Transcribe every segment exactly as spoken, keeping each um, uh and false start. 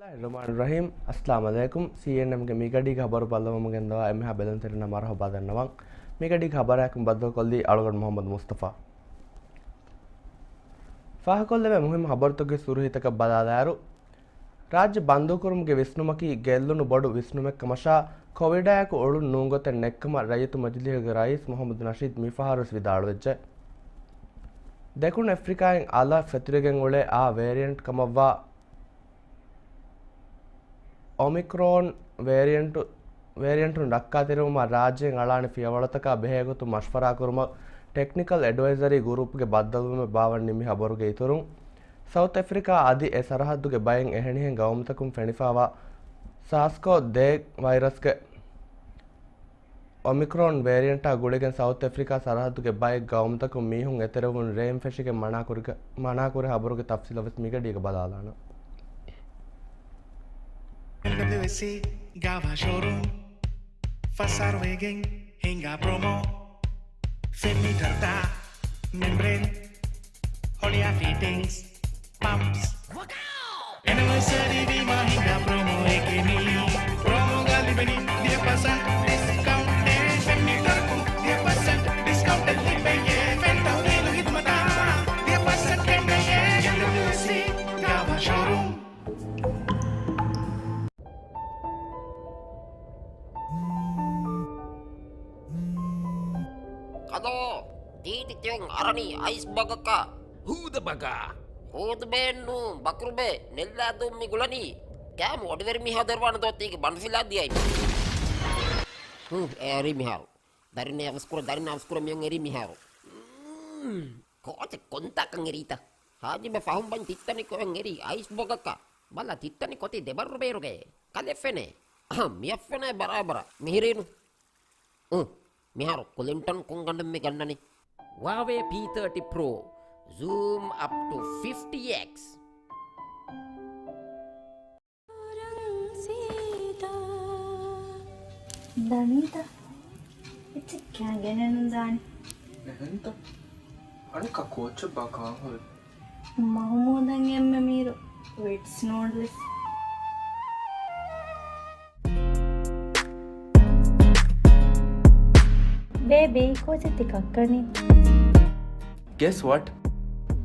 ރަޙްމާނި ރަޙީމް. އައްސަލާމު ޢަލައިކުމް. ސީއެންއެމްގެ މިގަޑީގެ ހަބަރު ބައްލަވަމުން ގެންދަވާ އެންމެހާ ބެލުންތެރިންނަށް މަރުޙަބާ ދަންނަވަން. މިގަޑީގެ ހަބަރާއެކު ބައްދަލުކޮށްލީ އަޅުގަނޑު މުޙައްމަދު މުޞްޠަފާ. ފާހަގަކޮށްލެވޭ މުހިއްމު ހަބަރުތަކުގެ ސުރުޚީތަކަށް ބަލާލާއިރު، ރާއްޖެ ބަންދުކުރުމުގެ ވިސްނުމަކީ ގެއްލުނު ބޮޑު ވިސްނުމެއް ކަމަށާ، ކޮވިޑާއެކު އުޅުން ނޫންގޮތެއް ނެތްކަމަށް ރައްޔިތު މަޖިލީހުގެ ރައީސް މުޙައްމަދު ނަޝީދު މިފަހަރުވެސް ވިދާޅުވެއްޖެ. ދެކުނު އެފްރިކާއިން އަލަށް ފެތުރިގެން އުޅޭ އާ ވޭރިއަންޓް ކަމަށްވާ އޮމިކްރޯން ވޭރިއަންޓު، ވޭރިއަންޓުން ރައްކާތެރިވުމަށް ރާއްޖޭން އަޅާނެ ފިޔަވަޅުތަކާ ބެހޭގޮތުން މަޝްވަރާކުރުމަށް ޓެކްނިކަލް އެޑްވައިޒަރީ ގުރޫޕްގެ ބައްދަލުވުމެއް ބާވަން ނިންމި ހަބަރުގެ އިތުރުން، ސައުތް އެފްރިކާ އަދި އެ ސަރަހައްދުގެ ބައެއް އެހެނިހެން ގައުމުތަކުން ފެނިފާވާ ސާސްކޯ ދޭ ވައިރަސްގެ އޮމިކްރޯން ވޭރިއަންޓާ ގުޅިގެން ސައުތް އެފްރިކާ ސަރަހައްދުގެ ބައެއް ގައުމުތަކުން މީހުން އެތެރެވުން ރޭން ފެށިގެން މަނާކުރި، މަނާކުރި ހަބަރުގެ ތަފްސީލަށް ވެސް މިގަޑީގަ ބަލާލާނަން. އެމްޑަބްލިއުއެސްސީ ގާވާ ޝޯރޫމް ފަސް އަހަރު ވެގެން ހިނގާ ޕްރޮމޯ. ފެންމީޓަރުތައް، މެމްބްރޭން، ހޮޅިއާ ފިޓިންގްސް، ޕަމްޕްސް. އެނިވަރސަރީ ވީމާ ހިނގާ ޕްރޮމޯއެކޭ މީ. ޕްރޮމޯގަ ލިބެނީ ދިހަ ޕަސެންޓް ޑިސްކައުންޓެއް. ފެންމީޓަރަކުން ދިހަ ޕަސެންޓް ޑިސްކައުންޓެއް ލިބެޔޭ. ފެން ތަހުލީލު ހިދުމަތާ ދިހަ ޕަސެންޓް ކެނޑެޔޭ. އެމްޑަބްލިއުއެސްސީ ގާވާ ޝޯރޫމް. ކަލޯ، ދީދި ތިޔަން އަރަނީ އައިސް ބަގަކަށް. ހޫދަ ބަގާ. ހޫދުބޭއެއްނޫ، ބަކުރުބޭ، ނެއްލާދޫ މި ގުޅަނީ. ކާމު އޮޑިވެރި މީހާ ދޮރުވާނެ ދޯ ތީގެ ބަނޑުފިލާ ދިޔައި. ހޫ، އެ އެރީ މިހާރު. ދަރިން އަވަސްކުރ، ދަރިން އަވަސްކުރ މިޔޮން އެރީ މިހާރު. މް، ކޯޗެއް ކޮންތާކަން އެރީތަ؟ ހާޖިބެ ފަހުން ބަން ތިއްތަނި ކޮހެން އެރީ އައިސް ބޮގަކަށް. ބަލަ ތިއްތަނި ކޮތި ދެބައްރު ބޭރުގެ. ކަލެ ފެނޭ. އަހަ، މިއަށް ފެނޭ ބަރާބަރަށް. މިހިރީނު. އު، މިހާރު ކުލިންޓަން ކޮން ގަނޑެއް މި ގަންނަނީ؟ ހުއާވޭ ޕީ ތާޓީ ޕްރޯ، ޒޫމް އަޕް ޓު ފިފްޓީ އެކްސް. ދަނީތަ؟ އެއްޗެއް ކާ ގެނެއްނު ދާނެ. އެހެންތަ؟ އަނެއްކާ ކޯޗެއް ބާ ކާހޮވެ؟ މަހުމޫދަށް އެންމެ މީރު ވިޓްސް ނޫޑްލްސް. ބޭބީ، ކޯޗެއް ތި ކައްކަނީ؟ Guess what?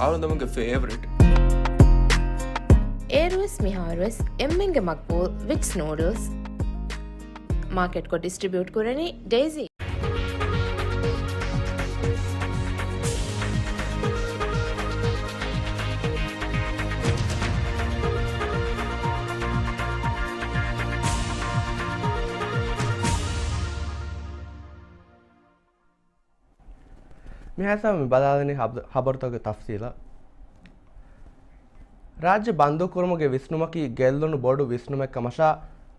އަޅުގަނޑުގެ ފޭވަރިޓް. އޭރުވެސް މިހާރުވެސް އެންމެންގެ މަގްބޫލް ވިޓްސް ނޫޑްލްސް. މާކެޓްކޮށް ޑިސްޓްރިބިއުޓް ކުރަނީ ޑޭޒީ. މިހާތަނަށް މި ބަލާލަނީ ހަބް-، ހަބަރުތަކުގެ ތަފްސީލަށް. ރާއްޖެ ބަންދުކުރުމުގެ ވިސްނުމަކީ ގެއްލުނު ބޮޑު ވިސްނުމެއް ކަމަށާ،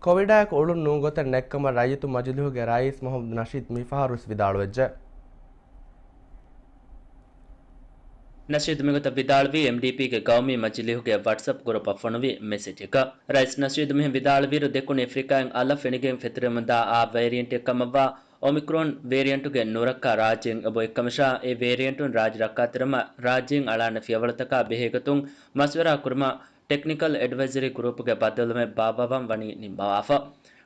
ކޮވިޑާއެކު އުޅުން ނޫން ގޮތެއް ނެތްކަމަށް ރައްޔިތު މަޖިލީހުގެ ރައީސް މުޙައްމަދު ނަޝީދު މިފަހަރުވެސް ވިދާޅުވެއްޖެ. ނަޝީދު މިގޮތަށް ވިދާޅުވީ އެމްޑީޕީގެ ގައުމީ މަޖިލީހުގެ ވަޓްސްއަޕް ގުރޫޕަށް ފޮނުވި މެސެޖަކަށް. ރައީސް ނަޝީދު މިހެން ވިދާޅުވިއިރު، ދެކުނު އެފްރިކާއިން އަލަށް ފެނިގެން ފެތުރެމުންދާ އާ ވޭރިއެންޓެއް ކަމަށްވާ އޮމިކްރޯން ވޭރިއެންޓުގެ ނުރައްކާ ރާއްޖޭން އެބައޮތް ކަމަށާ، އެ ވޭރިއެންޓުން ރާއްޖެ ރައްކާތެރިވުމަށް ރާއްޖޭން އަޅާނެ ފިޔަވަޅުތަކާ ބެހޭގޮތުން މަޝްވަރާ ކުރުމަށް ޓެކްނިކަލް އެޑްވައިޒަރީ ގުރޫޕުގެ ބައްދަލުވުމެއް ބާއްވަވަން ވަނީ ނިންމަވާފަ.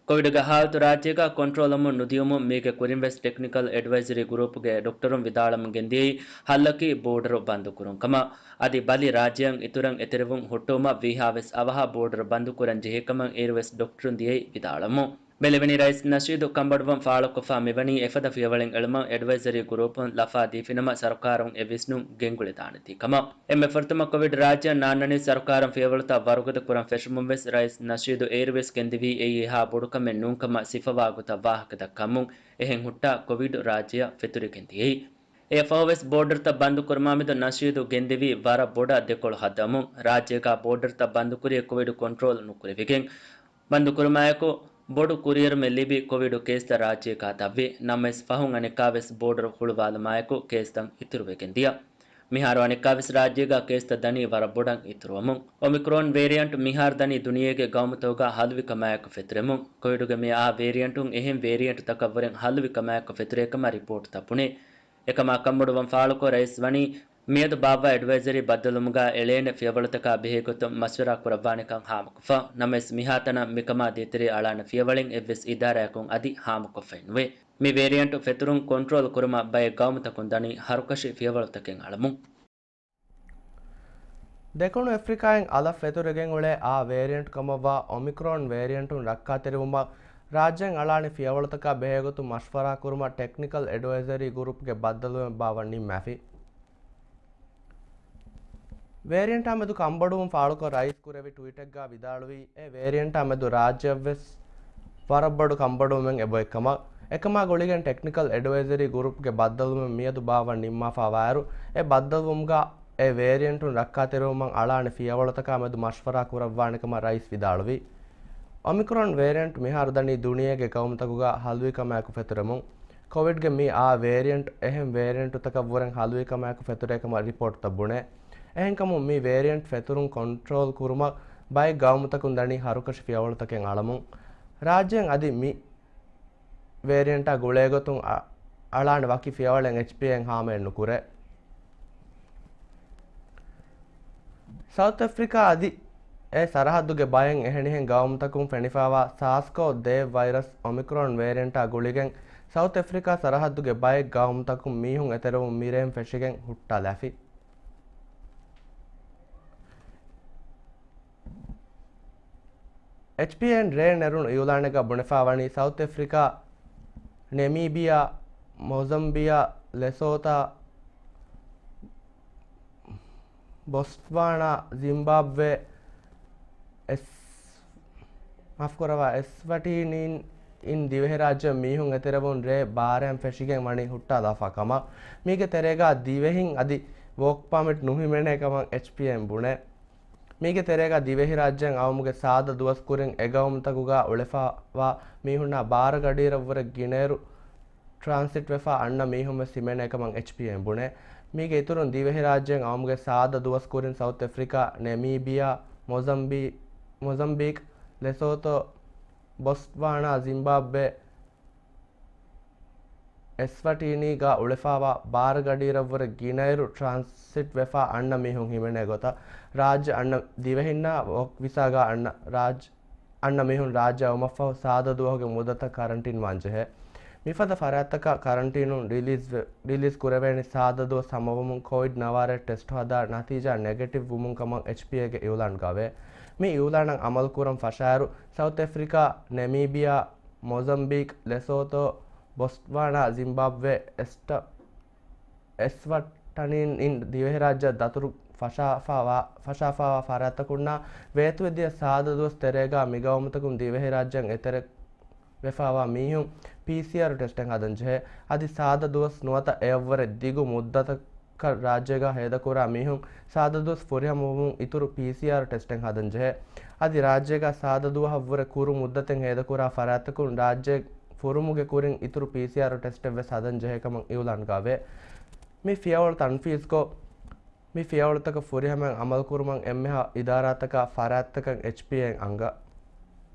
ކޮވިޑުގެ ހާލަތު ރާއްޖޭގަ ކޮންޓްރޯލްވަމުން ނުދިޔުމުން މީގެ ކުރިންވެސް ޓެކްނިކަލް އެޑްވައިޒަރީ ގުރޫޕުގެ ޑޮކްޓަރުން ވިދާޅަމުން ގެންދިޔައީ ހައްލަކީ ބޯޑަރު ބަންދުކުރުން ކަމަށް. އަދި ބަލި ރާއްޖެއަށް އިތުރަށް އެތެރެވުން ހުއްޓުވުމަށް ވީހާވެސް އަވަހަށް ބޯޑަރު ބަންދުކުރަން ޖެހޭކަމަށް އޭރުވެސް ޑޮކްޓަރުން ދިޔައީ ވިދާޅަމުން. ބެލެވެނީ ރައީސް ނަޝީދު ކަންބޮޑުވުން ފާޅުކޮށްފާ މިވަނީ އެފަދަ ފިޔަވަޅެއް އެޅުމަށް އެޑްވައިޒަރީ ގުރޫޕުން ލަފާ ދީފިނަމަ ސަރުކާރުން އެ ވިސްނުން ގެންގުޅިދާނެތީ ކަމަށް. އެންމެ ފުރަތަމަ ކޮވިޑް ރާއްޖެއަށް ނާންނަނީ ސަރުކާރުން ފިޔަވަޅުތައް ވަރުގަދަ ކުރަން ފެށުމުން ވެސް ރައީސް ނަޝީދު އޭރުވެސް ގެންދެވީ އެއީ އެހާ ބޮޑުކަމެއް ނޫންކަމަށް ސިފަވާ ގޮތަށް ވާހަކަ ދައްކަމުން. އެހެން ހުއްޓާ ކޮވިޑު ރާއްޖެއަށް ފެތުރިގެން ދިޔައީ. އެއަށް ފަހުވެސް ބޯޑަރުތައް ބަންދުކުރުމާމެދު ނަޝީދު ގެންދެވީ ވަރަށް ބޮޑަށް ދެކޮޅު ހައްދަވަމުން. ރާއްޖޭގަ ބޯޑަރުތައް ބަންދުކުރީ ކޮވިޑު ކޮންޓްރޯލް ނުކުރެވިގެން. ބަންދުކުރުމާއެކު ބޮޑު ކުރިއެރުމެއް ލިބި ކޮވިޑު ކޭސްތައް ރާއްޖޭގަ ދަށްވި. ނަމަވެސް ފަހުން އަނެއްކާވެސް ބޯޑަރު ހުޅުވާލުމާއެކު ކޭސްތައް އިތުރުވެގެން ދިޔަ. މިހާރު އަނެއްކާވެސް ރާއްޖޭގަ ކޭސްތައް ދަނީ ވަރަށް ބޮޑަށް އިތުރުވަމުން. އޮމިކްރޯން ވޭރިއަންޓް މިހާރު ދަނީ ދުނިޔޭގެ ގައުމުތަކުގަ ހަލުވިކަމާއެކު ފެތުރެމުން. ކޮވިޑުގެ މި އާ ވޭރިއަންޓުން އެހެން ވޭރިއަންޓުތަކަށްވުރެން ހަލުވިކަމާއެކު ފެތުރޭކަމަށް ރިޕޯޓްތައް ބުނޭ. އެކަމާ ކަންބޮޑުވަން ފާޅުކޮށް ރައީސް ވަނީ މިއަދު ބާއްވާ އެޑްވައިޒަރީ ބައްދަލުވުމުގަ އެޅޭނެ ފިޔަވަޅުތަކާ ބެހޭގޮތުން މަޝްވަރާ ކުރައްވާނެކަން ހާމަކޮށްފަ. ނަމަވެސް، މިހާތަނަށް މިކަމާ ދޭތެރޭ އަޅާނެ ފިޔަވަޅެއް އެއްވެސް އިދާރާއަކުން އަދި ހާމަކޮށްފައެއްނުވޭ. މި ވޭރިއަންޓު ފެތުރުން ކޮންޓްރޯލް ކުރުމަށް ބައެއް ގައުމުތަކުން ދަނީ ހަރުކަށި ފިޔަވަޅުތަކެއް އަޅަމުން. ދެކުނު އެފްރިކާއިން އަލަށް ފެތުރިގެން އުޅޭ އާ ވޭރިއަންޓް ކަމަށްވާ އޮމިކްރޯން ވޭރިއަންޓުން ރައްކާތެރިވުމަށް ރާއްޖޭން އަޅާނެ ފިޔަވަޅުތަކާ ބެހޭގޮތުން މަޝްވަރާ ކުރުމަށް ޓެކްނިކަލް އެޑްވައިޒަރީ ގުރޫޕްގެ ބައްދަލުވުމެއް ބާއްވަން ނިންމާފި. ވޭރިއަންޓާ މެދު ކަންބޮޑުވުން ފާޅުކޮށް ރައީސް ކުރެއްވި ޓްވީޓެއްގަ ވިދާޅުވީ، އެ ވޭރިއަންޓާ މެދު ރާއްޖެއަށްވެސް ވަރަށް ބޮޑު ކަންބޮޑުވުމެއް އެބައޮތްކަމަށް. އެކަމާ ގުޅިގެން ޓެކްނިކަލް އެޑްވައިޒަރީ ގުރޫޕްގެ ބައްދަލުވުމެއް މިއަދު ބާއްވަން ނިންމާފަ ވާއިރު، އެ ބައްދަލުވުމުގަ އެ ވޭރިއަންޓުން ރައްކާތެރިވުމަށް އަޅާނެ ފިޔަވަޅުތަކާ މެދު މަޝްވަރާ ކުރައްވާނެކަމަށް ރައީސް ވިދާޅުވި. އޮމިކްރޯން ވޭރިއަންޓް މިހާރު ދަނީ ދުނިޔޭގެ ގައުމުތަކުގަ ހަލުވިކަމާއެކު ފެތުރެމުން. ކޮވިޑްގެ މި އާ ވޭރިއަންޓް އެހެން ވޭރިއަންޓުތަކަށްވުރެން ހަލުވިކަމާއެކު ފެތުރޭކަމަށް ރިޕޯޓްތައް ބުނޭ. އެހެންކަމުން މި ވޭރިއަންޓް ފެތުރުން ކޮންޓްރޯލް ކުރުމަށް ބައެއް ގައުމުތަކުން ދަނީ ހަރުކަށި ފިޔަވަޅުތަކެއް އަޅަމުން. ރާއްޖޭން އަދި މި ވޭރިއަންޓާ ގުޅޭގޮތުން އަ-، އަޅާނެ ވަކި ފިޔަވަޅެއް އެޗްޕީއޭއިން ހާމައެއް ނުކުރޭ. ސައުތް އެފްރިކާ އަދި އެ ސަރަހައްދުގެ ބައެއް އެހެނިހެން ގައުމުތަކުން ފެނިފާވާ ސާސްކޯ ދޭވް ވައިރަސް އޮމިކްރޯން ވޭރިއަންޓާ ގުޅިގެން ސައުތް އެފްރިކާ ސަރަހައްދުގެ ބައެއް ގައުމުތަކުން މީހުން އެތެރެވުން މިރޭން ފެށިގެން ހުއްޓާލާފި. އެޗްޕީއޭއިން ރޭ ނެރުނު އިއުލާނެއްގަ ބުނެފާވަނީ ސައުތް އެފްރިކާ، ނެމީބިއާ، މޮޒަމްބިއާ، ލެސޯތާ، ބޮސްޓްވާނާ، ޒިމްބާބްވޭ، އެސް-، މާފުކުރައްވާ، އެސްވަޓީނީން އިން ދިވެހިރާއްޖެ މީހުން އެތެރެވުން ރޭ ބާރައިން ފެށިގެން ވަނީ ހުއްޓާލާފާ ކަމަށް. މީގެ ތެރޭގަ ދިވެހިން އަދި ވޯކް ޕާމިޓް ނުހިމެނޭ ކަމަށް އެޗްޕީއޭއިން ބުނޭ. މީގެ ތެރޭގަ ދިވެހިރާއްޖޭން އައުމުގެ ސާދަ ދުވަސް ކުރިން އެގައުމުތަކުގަ އުޅެފައިވާ މީހުންނާ ބާރަ ގަޑިއިރަށްވުރެ ގިނައިރު ޓްރާންސިޓްވެފަ އަންނަ މީހުންވެސް ހިމެނޭ ކަމަށް އެޗްޕީއޭއިން ބުނޭ. މީގެ އިތުރުން ދިވެހިރާއްޖޭން އައުމުގެ ސާދަ ދުވަސް ކުރިން ސައުތް އެފްރިކާ، ނެމީބިއާ، މޮޒަމްބީ-، މޮޒަމްބީކް، ލެސޯތޯ، ބޮސްޓްވާނާ، ޒިމްބާބްވޭ، އެސްވަޓީނީގަ އުޅެފައިވާ ބާރަ ގަޑިއިރަށްވުރެ ގިނައިރު ޓްރާންސިޓްވެފަ އަންނަ މީހުން ހިމެނޭ ގޮތަށް ރާއްޖެ އަންނަ ދިވެހިންނާ ވޯކް ވިސާގަ އަންނަ ރާއްޖެ އަންނަ މީހުން ރާއްޖެ އައުމަށްފަހު ސާދަ ދުވަހުގެ މުއްދަތަށް ކަރަންޓީން ވާން ޖެހޭ. މިފަދަ ފަރާތްތަކަށް ކަރަންޓީނުން ރިލީޒް ވެ-، ރިލީޒް ކުރެވޭނީ ސާދަ ދުވަސް ހަމަވުމުން ކޮވިޑް ނަވާރަ ޓެސްޓް ހަދާ ނަތީޖާ ނެގެޓިވް ވުމުން ކަމަށް އެޗްޕީއޭގެ އިއުލާންގައެވެ. މި އިއުލާނަށް އަމަލުކުރަން ފަށާއިރު، ސައުތް އެފްރިކާ، ނެމީބިއާ، މޮޒަމްބީކް، ލެސޯތޯ، ބޮސްޓްވާނާ، ޒިމްބާބްވޭ، އެސްޓަ-، އެސްވަޓަނީން އިން ދިވެހިރާއްޖެ ދަތުރު ފަށާފައިވާ، ފަށާފައިވާ ފަރާތްތަކުންނާ ވޭތުވެދިޔަ ސާދަ ދުވަސް ތެރޭގަ މިގައުމުތަކުން ދިވެހިރާއްޖެއަށް އެތެރެ ވެފައިވާ މީހުން ޕީސީއާރު ޓެސްޓެއް ހަދަން ޖެހޭ. އަދި ސާދަ ދުވަސް ނުވަތަ އެއަށްވުރެ ދިގު މުއްދަތަކަށް ރާއްޖޭގަ ހޭދަކުރާ މީހުން ސާދަ ދުވަސް ފުރިހަމަވުމުން އިތުރު ޕީސީއާރު ޓެސްޓެއް ހަދަން ޖެހޭ. އަދި ރާއްޖޭގަ ސާދަ ދުވަހަށްވުރެ ކުރު މުއްދަތެއް ހޭދަކުރާ ފަރާތްތަކުން ރާއްޖެ ފުރުމުގެ ކުރިން އިތުރު ޕީސީއާރު ޓެސްޓެއްވެސް ހަދަން ޖެހޭ ކަމަށް އިއުލާންގައެވެ. މި ފިޔަވަޅު ތަންފީޒްކޮށް، މި ފިޔަވަޅުތަކަށް ފުރިހަމައިން އަމަލުކުރުމަށް އެންމެހާ އިދާރާތަކާ ފަރާތްތަކަށް އެޗްޕީއޭއިން އަންގަ.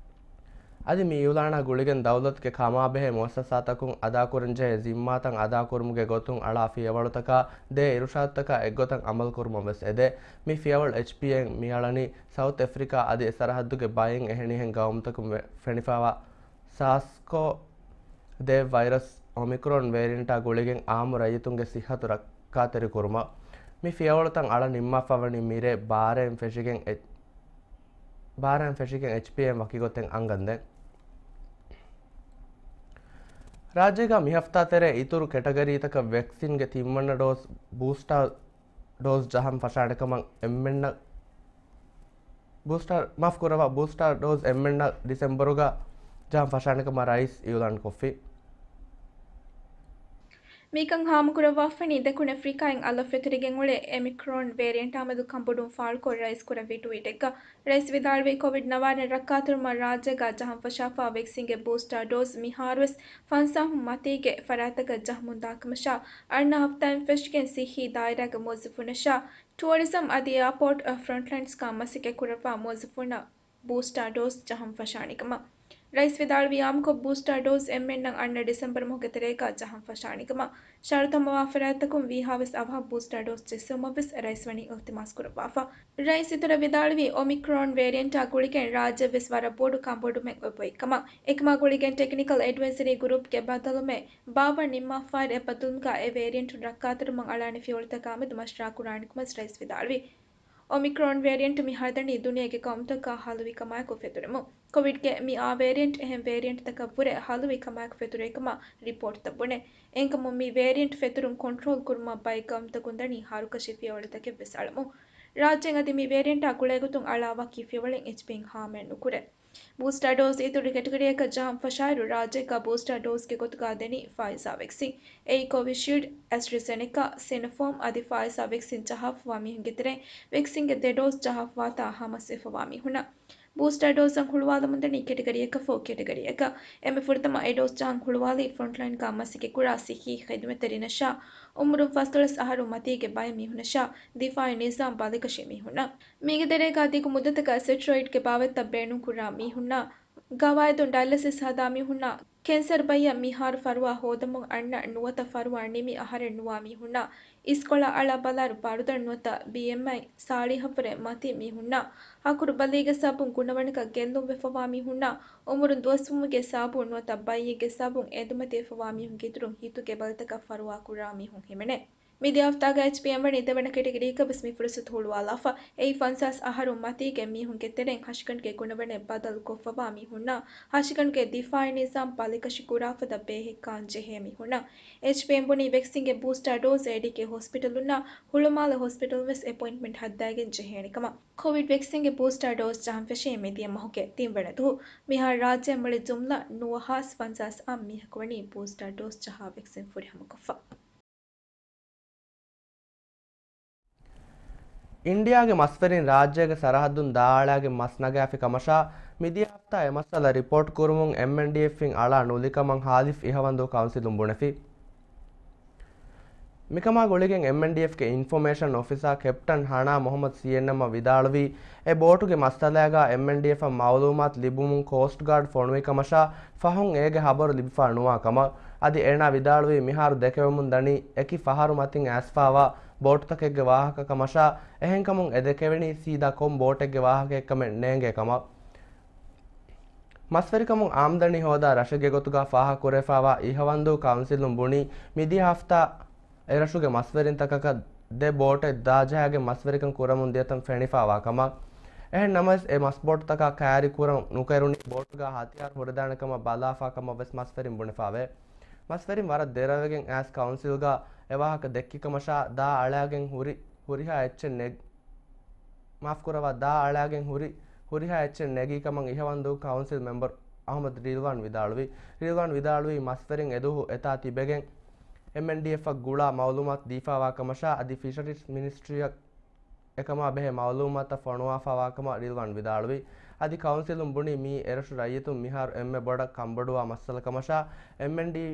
އަދި މި އިއުލާނާ ގުޅިގެން ދައުލަތުގެ ކަމާބެހޭ މުއައްސަސާތަކުން އަދާކުރަންޖެހޭ ޒިންމާތައް އަދާކުރުމުގެ ގޮތުން އަޅާ ފިޔަވަޅުތަކާ ދޭ އިރުޝާދުތަކާ އެއްގޮތަށް އަމަލުކުރުމަށް ވެސް އެދޭ. މި ފިޔަވަޅު އެޗްޕީއޭއިން މިއަޅަނީ ސައުތް އެފްރިކާ އަދި އެސަރަހައްދުގެ ބައެއް އެހެނިހެން ގައުމުތަކުން ވެ-، ފެނިފައިވާ ސާސްކޯ ދޭ ވައިރަސް އޮމިކްރޯން ވޭރިއަންޓާ ގުޅިގެން އާއްމު ރައްޔިތުންގެ ސިއްހަތު ރައްކާތެރިކުރުމަށް މި ފިޔަވަޅުތައް އަޅަ ނިންމާފަވަނީ މިރޭ ބާރައިން ފެށިގެން އެ-، ބާރައިން ފެށިގެން އެޗްޕީއޭއިން ވަކިގޮތެއް އަންގަންދެން. ރާއްޖޭގަ މިހަފްތާ ތެރޭ އިތުރު ކެޓަގަރީތަކަށް ވެކްސިންގެ ތިންވަނަ ޑޯޒް ބޫސްޓާ ޑޯޒް ޖަހަން ފަށާނެ ކަމަށް އެންމެންނަށް ބޫސްޓާ، މާފުކުރައްވާ، ބޫސްޓާ ޑޯޒް އެންމެންނަށް ޑިސެމްބަރުގަ ޖަހަން ފަށާނެ ކަމަށް ރައީސް އިއުލާން ކޮށްފި. މިކަން ހާމަކުރައްވާފަނީ ދެކުނު އެފްރިކާއިން އަލަށް ފެތުރިގެން އުޅޭ އޮމިކްރޯން ވޭރިއަންޓާމެދު ކަންބޮޑުވުން ފާޅުކޮށް ރައީސް ކުރެއްވި ޓްވީޓެއްގަ ރައީސް ވިދާޅުވީ، ކޮވިޑް ނަވާރަ ރައްކާތެރިވުމަށް ރާއްޖޭގަ ޖަހަން ފަށާފާ ވެކްސިންގެ ބޫސްޓާ ޑޯޒް މިހާރުވެސް ފަންސާހުން މަތީގެ ފަރާތްތަކަށް ޖަހަމުންދާކަމަށާ، އަންނަ ހަފްތާއިން ފެށިގެން ސިއްހީ ދާއިރާގެ މުވައްޒަފުންނަށާ، ޓުއަރިޒަމް އަދި އެއާޕޯޓް ފްރޮންޓްލައިންސްގަ މަސައްކަތް ކުރައްވާ މުވައްޒަފުންނަށް ބޫސްޓާ ޑޯޒް ޖަހަން ފަށާނެ ކަމަށް ރައީސް ވިދާޅުވީ، އާއްމުކޮށް ބޫސްޓާ ޑޯޒް އެންމެންނަށް އަންނަ ޑިސެމްބަރު މަހުގެ ތެރޭގަ ޖަހަން ފަށާނެ ކަމަށް. ޝަރުތު ހަމަވާ ފަރާތްތަކުން ވީހާވެސް އަވަހަށް ބޫސްޓާ ޑޯޒް ޖެއްސެވުމަށްވެސް ރައީސް ވަނީ އިލްތިމާސް ކުރައްވާފަ. ރައީސް އިތުރަށް ވިދާޅުވީ، އޮމިކްރޯން ވޭރިއެންޓާ ގުޅިގެން ރާއްޖެ ވެސް ވަރަށް ބޮޑު ކަންބޮޑުމެއް އޮތް ކަމަށް. އެކަމާ ގުޅިގެން ޓެކްނިކަލް އެޑްވައިޒަރީ ގުރޫޕްގެ ބައްދަލުވުމެއް ބާއްވަން ނިންމާފައިރު އެބައްދަލުވުމުގަ އެ ވޭރިއެންޓުން ރައްކާތެރިވުމަށް އަޅާނެ ފިޔަވަޅުތަކާމެދު މަޝްވަރާ ކުރާނެ ކަމަށް ރައީސް ވިދާޅުވި. އޮމިކްރޯން ވޭރިއެންޓް މިހާރު ދަނީ ދުނިޔޭގެ ގައުމުތަކާ ހަލުވި ކަމާއެކު ފެތުރެމުން. ކޮވިޑްގެ މި އާ ވޭރިއެންޓް އެހެން ވޭރިއެންޓްތަކަށްވުރެ ހަލުވި ކަމާއެކު ފެތުރޭ ކަމަށް ރިޕޯޓްތައް ބުނެ. އެހެންކަމުން މި ވޭރިއެންޓް ފެތުރުން ކޮންޓްރޯލް ކުރުމަށް ބައެއް ގައުމުތަކުން ދަނީ ހަރުކަށި ފިޔަވަޅުތަކެއްވެސް އަޅަމުން. ރާއްޖޭން އަދި މި ވޭރިއެންޓާ ގުޅޭގޮތުން އަޅާ ވަކި ފިޔަވަޅެއް އެޗްޕީއިން ހާމަޔަށް ނުކުރޭ. ބޫސްޓާ ޑޯޒް އިތުރު ކެޓަގަރީއަކަށް ޖަހަން ފަށާއިރު، ރާއްޖޭގަ ބޫސްޓާ ޑޯޒްގެ ގޮތުގަ ދެނީ ފައިޒާ ވެކްސިން. އެއީ ކޮވިޝީލްޑް، އެސްޓްރަޒެނެކާ، ސިނޮފާމް އަދި ފާއިޒާ ވެކްސިން ޖަހާފަވާ މީހުންގެ ތެރެއިން ވެކްސިންގެ ދެ ޑޯޒް ޖަހާފަވާތާ ހަމަސްވެފަވާ މީހުންނަށް. ބޫސްޓާ ޑޯޒަށް ހުޅުވާލަމުންދަނީ ކެޓަގަރީއަކަށް ފޯ ކެޓަގަރީއަކަށް. އެންމެ ފުރަތަމަ އެ ޑޯޒް ޖަހަން ހުޅުވާލީ ފްރޮންޓްލައިންގަ މަސައްކަތްކުރާ ސިއްހީ ޚިދުމަތްތެރިންނަށާ، އުމުރުން ފަސްދޮޅަސް އަހަރު މަތީގެ ބައެއް މީހުންނަށާ، ދިފާއީ ނިޒާމް ބަލިކަށި މީހުންނަށް. މީގެ ތެރޭގަ ދިގު މުއްދަތަކަށް ސްޓެރޮއިޑްގެ ބާވަތްތައް ބޭނުންކުރާ މީހުންނަށް، ގަވާއިދުން ޑަޔަލިސިސް ހަދާ މީހުންނަށް، ކެންސަރު ބައްޔަށް މިހާރު ފަރުވާ ހޯދަމުން އަންނަ ނުވަތަ ފަރުވާ ނިމި އަހަރެއް ނުވާ މީހުންނަށް، އިސްކޮޅަށް އަޅާ ބަލާއިރު ބަރުދަން ނުވަތަ ބީއެމްއައި ސާޅީހަށްވުރެ މަތީ މީހުންނަށް، ހަކުރު ބަލީގެ ސަބަބުން ގުނަވަނަކަށް ގެއްލުން ވެފަވާ މީހުންނަށް، އުމުރުން ދުވަސްވުމުގެ ސަބަބުން ނުވަތަ ބައްޔެއްގެ ސަބަބުން އެދުމަތިވެފަވާ މީހުންގެ އިތުރުން ހިތުގެ ބަލިތަކަށް ފަރުވާ ކުރާ މީހުން ހިމެނޭ. މިދިޔަ ހަފްތާގަ އެޗްޕީއިއެމް ވަނީ ދެވަނަ ކެޓަގަރީއަކަށް ވެސް މި ފުރުސަތު ހުޅުވާލާފަ. އެއީ ފަންސާސް އަހަރު މަތީގެ މީހުންގެ ތެރެއިން ހަށިގަނޑުގެ ގުނަވަނެއް ބަދަލު ކޮށްފަވާ މީހުންނަށް، ހަށިގަނޑުގެ ދިފާއީ ނިޒާމް ބަލިކަށި ކުރާފަދަ ބޭހެއްކާން ޖެހޭ މީހުންނަށް. އެޗްޕީއިއެމް ބުނީ ވެކްސިންގެ ބޫސްޓާ ޑޯޒް އޭޑީކޭ ހޮސްޕިޓަލުންނާ ހުޅުމާލެ ހޮސްޕިޓަލުން ވެސް އެޕޮއިންޓްމަންޓް ހައްދާގެން ޖެހޭނެ ކަމަށް. ކޮވިޑް ވެކްސިންގެ ބޫސްޓާ ޑޯޒް ޖަހަން ފެށީ މިދިޔަ މަހުގެ ތިންވަނަ ދުވަހު. މިހާރު ރާއްޖެ މުޅި ޖުމްލަ ނުވަހާސް ފަންސާސް އަށް މީހަކު ވަނީ ބޫސްޓާ ޑޯޒް ޖަހާ ވެކްސިން ފުރިހަމަކޮށްފަ. އިންޑިއާގެ މަސްވެރިން ރާއްޖޭގެ ސަރަހައްދުން ދާއަޅާގެން މަސް ނަގާފި ކަމަށާ، މިދިޔަ ހަފްތާ އެ މައްސަލަ ރިޕޯޓް ކުރުމުން އެމްއެންޑީއެފްއިން އަޅާ ނުލި ކަމަށް ހާލިފް އިހަވަންދޫ ކައުންސިލުން ބުނެފި. މިކަމާ ގުޅިގެން އެމްއެންޑީއެފްގެ އިންފޮމޭޝަން އޮފިސާ ކެޕްޓަން ހަނާ މުހައްމަދު ސީއެންއެމްއަށް ވިދާޅުވީ، އެ ބޯޓުގެ މައްސަލާގާ އެމްއެންޑީއެފަށް މައުލޫމާތު ލިބުމުން ކޯސްޓް ގާޑް ފޮނުވި ކަމަށާ، ފަހުން އޭގެ ހަބަރު ލިބިފާ ނުވާ ކަމަށް. އަދި އޭނާ ވިދާޅުވީ، މިހާރު ދެކެވެމުން ދަނީ އެކި ފަހަރު މަތިން އައިސްފާވާ ބޯޓުތަކެއްގެ ވާހަކަ ކަމަށާ، އެހެންކަމުން އެ ދެކެވެނީ ސީދާ ކޮން ބޯޓެއްގެ ވާހަކައެއްކަމެއް ނޭނގޭ ކަމަށް. މަސްވެރިކަމުން އާމްދަނީ ހޯދާ ރަށެއްގެ ގޮތުގަ ފާހަގަކުރެވިފާވާ އިހަވަންދޫ ކައުންސިލުން ބުނީ، މިދިޔަ ހަފްތާ އެރަށުގެ މަސްވެރިންތަކަކަށް ދެ ބޯޓެއް ދާޖަހާގެން މަސްވެރިކަން ކުރަމުން ދިޔަތަން ފެނިފާވާ ކަމަށް. އެހެން ނަމަވެސް، އެ މަސްބޯޓުތަކާ ކައިރި ކުރަން ނުކެރުނީ ބޯޓުގަ ހަތިޔާރު ހުރެދާނެ ކަމަށް ބަލާފާ ކަމަށް ވެސް މަސްވެރިން ބުނެފާވޭ. މަސްވެރިން ވަރަށް ދެރަވެގެން އައިސް ކައުންސިލްގަ އެ ވާހަކަ ދެއްކި ކަމަށާ، ދާ އަޅާގެން ހުރި، ހުރިހާ އެއްޗެއް ނެގ-، މާފުކުރައްވާ، ދާ އަޅާގެން ހުރި، ހުރިހާ އެއްޗެއް ނެގީ ކަމަށް އިހަވަންދޫ ކައުންސިލް މެމްބަރު އަހުމަދު ރީލްވާން ވިދާޅުވި. ރީލްވާން ވިދާޅުވީ، މަސްވެރިން އެދުވަހު އެތާ ތިބެގެން އެމްއެންޑީއެފަށް ގުޅާ މައުލޫމާތު ދީފާވާ ކަމަށާ، އަދި ފިޝަރީޒް މިނިސްޓްރީއަށް އެކަމާ ބެހޭ މައުލޫމާތަށް ފޮނުވާފާވާ ކަމަށް ރީލްވާން ވިދާޅުވި. އަދި ކައުންސިލުން ބުނީ، މީ އެރަށު ރައްޔިތުން މިހާރު އެންމެ ބޮޑަށް ކަންބޮޑުވާ މައްސަލަ ކަމަށާ، އެމްއެންޑީ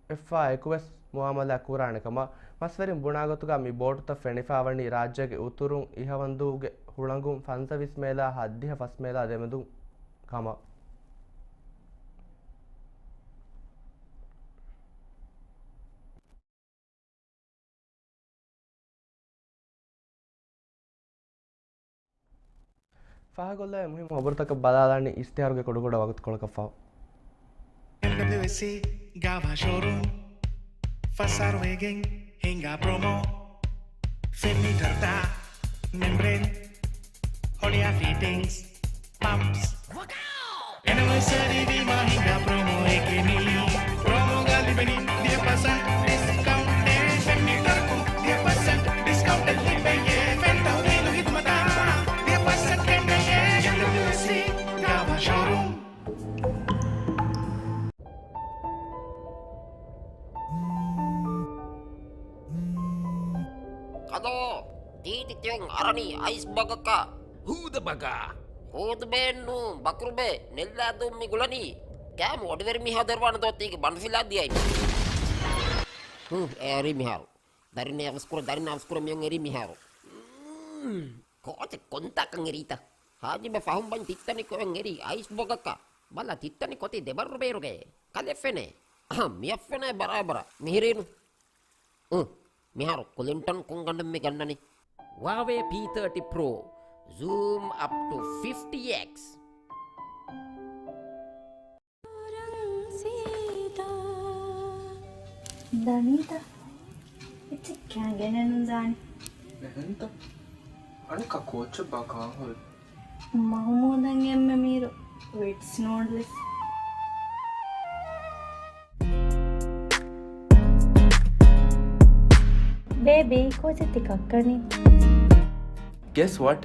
އެފާ އެކުވެސް މުއާމަލާ ކުރާނެ ކަމަށް. މަސްވެރިން ބުނާގޮތުގަ މި ބޯޓުތައް ފެނިފާވަނީ ރާއްޖޭގެ އުތުރުން އިހަވަންދޫގެ ހުޅަނގުން ފަންސަވީސް މޭލާ ހައްދިހަ ފަސް މޭލާ ދެމެދުން ކަމަށް. ފާހަގަކޮށްލާ މުހިއްމު ޚަބަރުތަކަށް ބަލާލާނީ އިޝްތިހާރުގެ ކުޑަކުޑަ ވަގުތުކޮޅަކަށް ފަހު. އެމްޑަބްލިއުއެސްސީ ގާވާ ޝޯރޫމް ފަސް އަހަރު ވެގެން ހިނގާ ޕްރޮމޯ. ފެން މީޓަރުތައް، މެމްބްރޭން، ހޮޅިއާ ފިޓިންގްސް، ޕަމްޕްސް. އެނިވަރސަރީ ވީމާ ހިނގާ ޕްރޮމޯއެކޭ މީ. ޕްރޮމޯގަ ލިބެނީ ދިހަ ޕަސެންޓް ޑިސްކައުންޓެއް. ފެން މީޓަރަކުން ދިހަ ޕަސެންޓް ޑިސްކައުންޓެއް ލިބެޔޭ. ފެން ތަހުލީލު ހިދުމަތާ ދިހަ ޕަސެންޓް ގެންނަޔޭ. އެމްޑަބްލިއުއެސްސީ ގާވާ ޝޯރޫމް. ކަލޯ، ތީ ތިތިވެން އަރަނީ އައިސް ބަގަކަށް. ހޫދަ ބަގާ. ހޫދުބޭންނު ބަކުރުބޭ ނެއްލާދޫ މި ގުޅަނީ. ކާމު އޮޑިވެރި މީހާ ދޮރުވާނެ ދޯ ތީގެ ބަނޑުފިލާ ދިޔައިން. ހު، އެރީ މިހާރު. ދަރިން އަވަސްކުރ، ދަރިން އަވަސްކުރ މިއޮން އެރީ މިހާރު. ކޯޗެއް ކޮންތާކަން އެރީތަ؟ ހާޖިބަ ފަހުން ބަން ތިއްތަނި ކޮއެން އެރީ އައިސް ބަގަކަށް. ބަލަ ތިއްތަނި ކޮތި ދެބައްރު ބޭރުގައޭ. ކަލެ ފެނޭ. އަހަ، މިއަށް ފެނޭ ބަރާބަރަށް. މިހިރީނު. އު، މިހާރު ކުލިންޓަން ކޮންގަނޑެއް މި ގަންނަނީ؟ ވާވޭ ޕީ ތާޓީ ޕްރޯ. Zoom up to fifty X. ދަނީތަ؟ އެއްޗެއް ކާން ގެނެއް ނުދާނެ. އެހެންތަ؟ އަނެއްކާ ކޯއްޗެއްބާ ކާން ހުރި؟ މަހުމޫދަށް އެންމެ މީރު ވިޓްސް ނޫޑްލްސް. ބޭބީ، ކޯއްޗެއް ތި ކައްކަނީ؟ Guess what?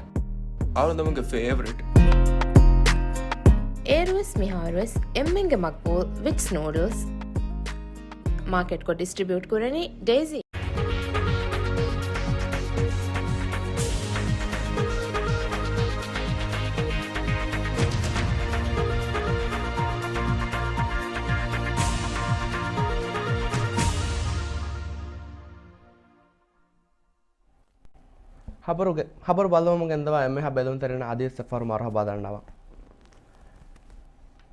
އަޅުގަނޑުމެންގެ ފޭވަރިޓް. އޭރުވެސް މިހާރުވެސް އެންމެންގެ މަގްބޫލް ވިޓްސް ނޫޑްލްސް. މާކެޓްކޮށް ޑިސްޓްރިބިއުޓް ކުރަނީ ޑޭޒީ. ޚަބަރުގެ، ޚަބަރު ބައްލަވަމުން ގެންދަވާ އެންމެހާ ބެލުންތެރިންނަށް އަދިވެސް އެއްފަހަރު މަރުޙަބާ ދަންނަވަން.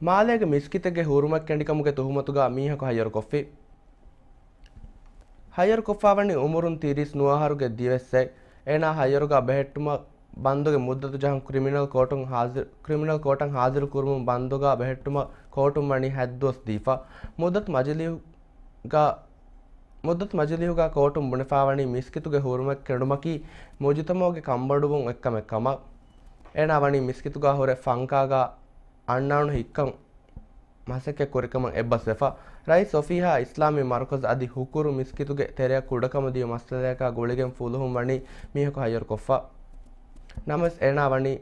މާލޭގެ މިސްކިތެއްގެ ހޫރުމަތި ކެނޑިކަމުގެ ތުހުމަތުގަ މީހަކު ހައްޔަރުކޮށްފި. ހައްޔަރުކޮށްފަވަނީ އުމުރުން ތިރީސް ނުވަ އަހަރުގެ ދިވެއްސެއް. އޭނާ ހައްޔަރުގަ ބެހެއްޓުމަށް ބަންދުގެ މުއްދަތު ޖަހަން ކްރިމިނަލް ކޯޓުން ހާޒިރު، ކްރިމިނަލް ކޯޓަށް ހާޒިރު ކުރުމުން ބަންދުގަ ބެހެއްޓުމަށް ކޯޓުން ވަނީ ހަތް ދުވަސް ދީފަ. މުއްދަތު މަޖިލީހުގަ، މުއްދަތު މަޖިލީހުގަ ކޯޓުން ބުނެފަވަނީ މިސްކިތުގެ ހޫރުމަތި ކެނޑުމަކީ މުޖުތަމަޢުގެ ކަންބޮޑުވުން އޮތްކަމެއް ކަމަށް. އޭނާ ވަނީ މިސްކިތުގަ ހުރެ ފަންކާގަ އަންނާނު ހިއްކަން މަސައްކަތް ކުރިކަމަށް އެއްބަސްވެފަ. ރައީސް އޮފީހާ އިސްލާމީ މަރުކަޒު އަދި ހުކުރު މިސްކިތުގެ ތެރެއަށް ކުޑަކަމުދިޔު މައްސަލަޔަކާ ގުޅިގެން ފުލުހުން ވަނީ މީހަކު ހައްޔަރުކޮށްފަ. ނަމަވެސް އޭނާ ވަނީ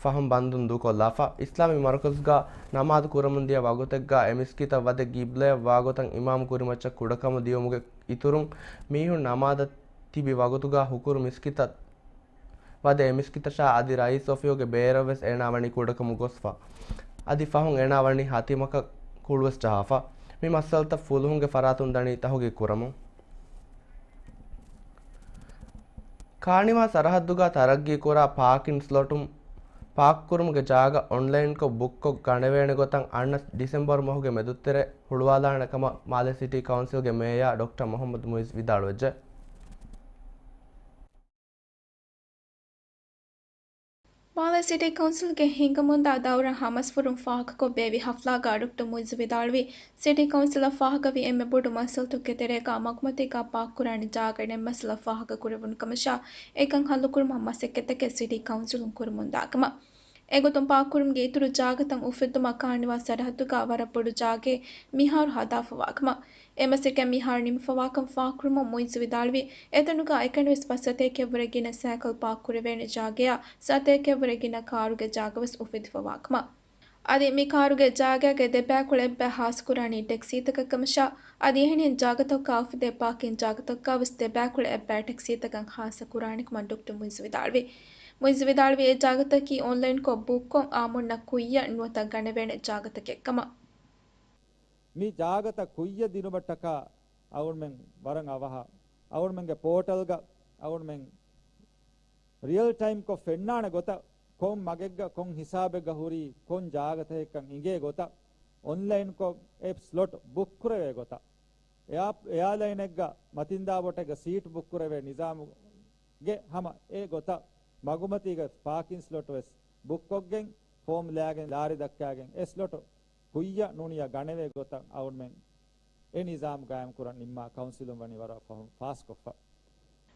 ފަހުން ބަންދުން ދޫކޮށްލާފަ. އިސްލާމީ މަރުކަޒުގަ ނަމާދު ކުރަމުންދިޔަ ވަގުތެއްގަ އެ މިސްކިތަށް ވަދެ ގިބްލަޔަށް ވާގޮތަށް އިމާމު ކުރިމައްޗަށް ކުޑަކަމު ދިޔުމުގެ އިތުރުން މީހުން ނަމާދަށް ތިބި ވަގުތުގަ ހުކުރު މިސްކިތަށް ވަދެ އެ މިސްކިތަށާ އަދި ރައީސް އޮފީހުގެ ބޭރަށްވެސް އޭނާ ވަނީ ކުޑަކަމު ގޮސްފަ. އަދި ފަހުން އޭނާ ވަނީ ހަތިމަކަށް ކުޅުވެސް ޖަހާފަ. މި މައްސަލަތައް ފުލުހުންގެ ފަރާތުން ދަނީ ތަހުގީގު ކުރަމުން. ކާނިވާ ސަރަހައްދުގަ ތަރައްގީ ކުރާ ޕާކިން ސްލޮޓުން ޕާކް ކުރުމުގެ ޖާގަ އޮންލައިންކޮށް ބުކްކޮށް ގަނެވޭނެ ގޮތަށް އަންނަ ޑިސެމްބަރު މަހުގެ މެދުތެރެ ހުޅުވާލާނެ ކަމަށް މާލެ ސިޓީ ކައުންސިލްގެ މޭޔާ ޑޮކްޓަރ މުޙައްމަދު މުއިއްޒު ވިދާޅުވެއްޖެ. މާލެ ސިޓީ ކައުންސިލްގެ ހިނގަމުންދާ ދައުރަށް ހަމަސްފުރުން ފާހަގަކޮށް ބޭއްވި ހަފްލާގަ ޑޮކްޓަރ މުއިއްޒު ވިދާޅުވީ، ސިޓީ ކައުންސިލަށް ފާހަގަވި އެންމެ ބޮޑު މައްސަލަތަކުގެ ތެރޭގަ މަގުމަތީގަ ޕާކްކުރާނެ ޖާގަ ނެތް މައްސަލަ ފާހަގަކުރެވުނު ކަމަށާ، އެކަން ހައްލުކުރުމަށް މަސައްކަތްތަކެއް ސިޓީ ކައުންސިލުން ކުރަމުންދާ ކަމަށް. އެގޮތުން ޕާކްކުރުމުގެ އިތުރު ޖާގަތައް އުފެއްދުމަށް ކާނިވާ ސަރަހައްދުގަ ވަރަށް ބޮޑު ޖާގައެއް މިހާރު ހަދާފަވާ ކަމަށް. އެ މަސައްކަތް މިހާރު ނިމިފަވާކަން ފާހަގަކުރުމުން މުއިއްޒު ވިދާޅުވީ، އެތަނުގަ އެކަނިވެސް ފަސް ސަތޭކައެއްވުރެ ގިނަ ސައިކަލް ޕާކްކުރެވޭނެ ޖާގަޔާ، ސަތޭކައެއްވުރެ ގިނަ ކާރުގެ ޖާގަވެސް އުފެދިފަވާ ކަމަށް. އަދި މި ކާރުގެ ޖާގައިގެ ދެބައިކުޅަ އެއްބައި ހާސްކުރާނީ ޓެކްސީތަކަށް ކަމަށާ، އަދި އެހެނިހެން ޖާގަތަކުގަ އުފެދޭ ޕާކިން ޖާގަތަކުގަވެސް ދެބައިކުޅަ އެއްބައި ޓެކްސީތަކަށް ހާއްސަ ކުރާނެ ކަމަށް ޑޮކްޓަރ މުއިއްޒު ވިދާޅުވި. މުއިއްޒު ވިދާޅުވީ، އެ ޖާގަތަކީ އޮންލައިންކޮށް ބުކްކޮށް އާއްމުންނަށް ކުއްޔަށް ނުވަތަ ގަނެވޭނެ ޖާގަތަކެއް ކަމަށް. މި ޖާގަތައް ކުއްޔަށް ދިނުމަށްޓަކާ އަޅުގަނޑުމެން ވަރަށް އަވަހަށް އަޅުގަނޑުމެންގެ ޕޯޓަލްގަ އަޅުގަނޑުމެން ރިއަލް ޓައިމްކޮށް ފެންނާނެ ގޮތަށް، ކޮން މަގެއްގަ ކޮން ހިސާބެއްގަ ހުރީ، ކޮން ޖާގަތަކެއްކަން އިނގޭ ގޮތަށް، އޮންލައިންކޮށް އެ ސްލޮޓް ބުކްކުރެވޭ ގޮތަށް، އެއާ، އެއާލައިނެއްގަ މަތިންދާބޯޓެއްގަ ސީޓް ބުކްކުރެވޭ ނިޒާމުގެ ހަމަ އެ ގޮތަށް މަގުމަތީގަ ޕާކިން ސްލޮޓް ވެސް ބުކްކޮށްގެން، ފޯމް ލާގެން ލާރި ދައްކާގެން އެ ސްލޮޓު ކުއްޔަށް ނޫނިޔަށް ގަނެވޭ ގޮތަށް އަޅުގަނޑުމެން އެ ނިޒާމް ގާއިމްކުރަން ނިންމާ ކައުންސިލުން ވަނީ ވަރަށް ފަހުން ފާސްކޮށްފަ.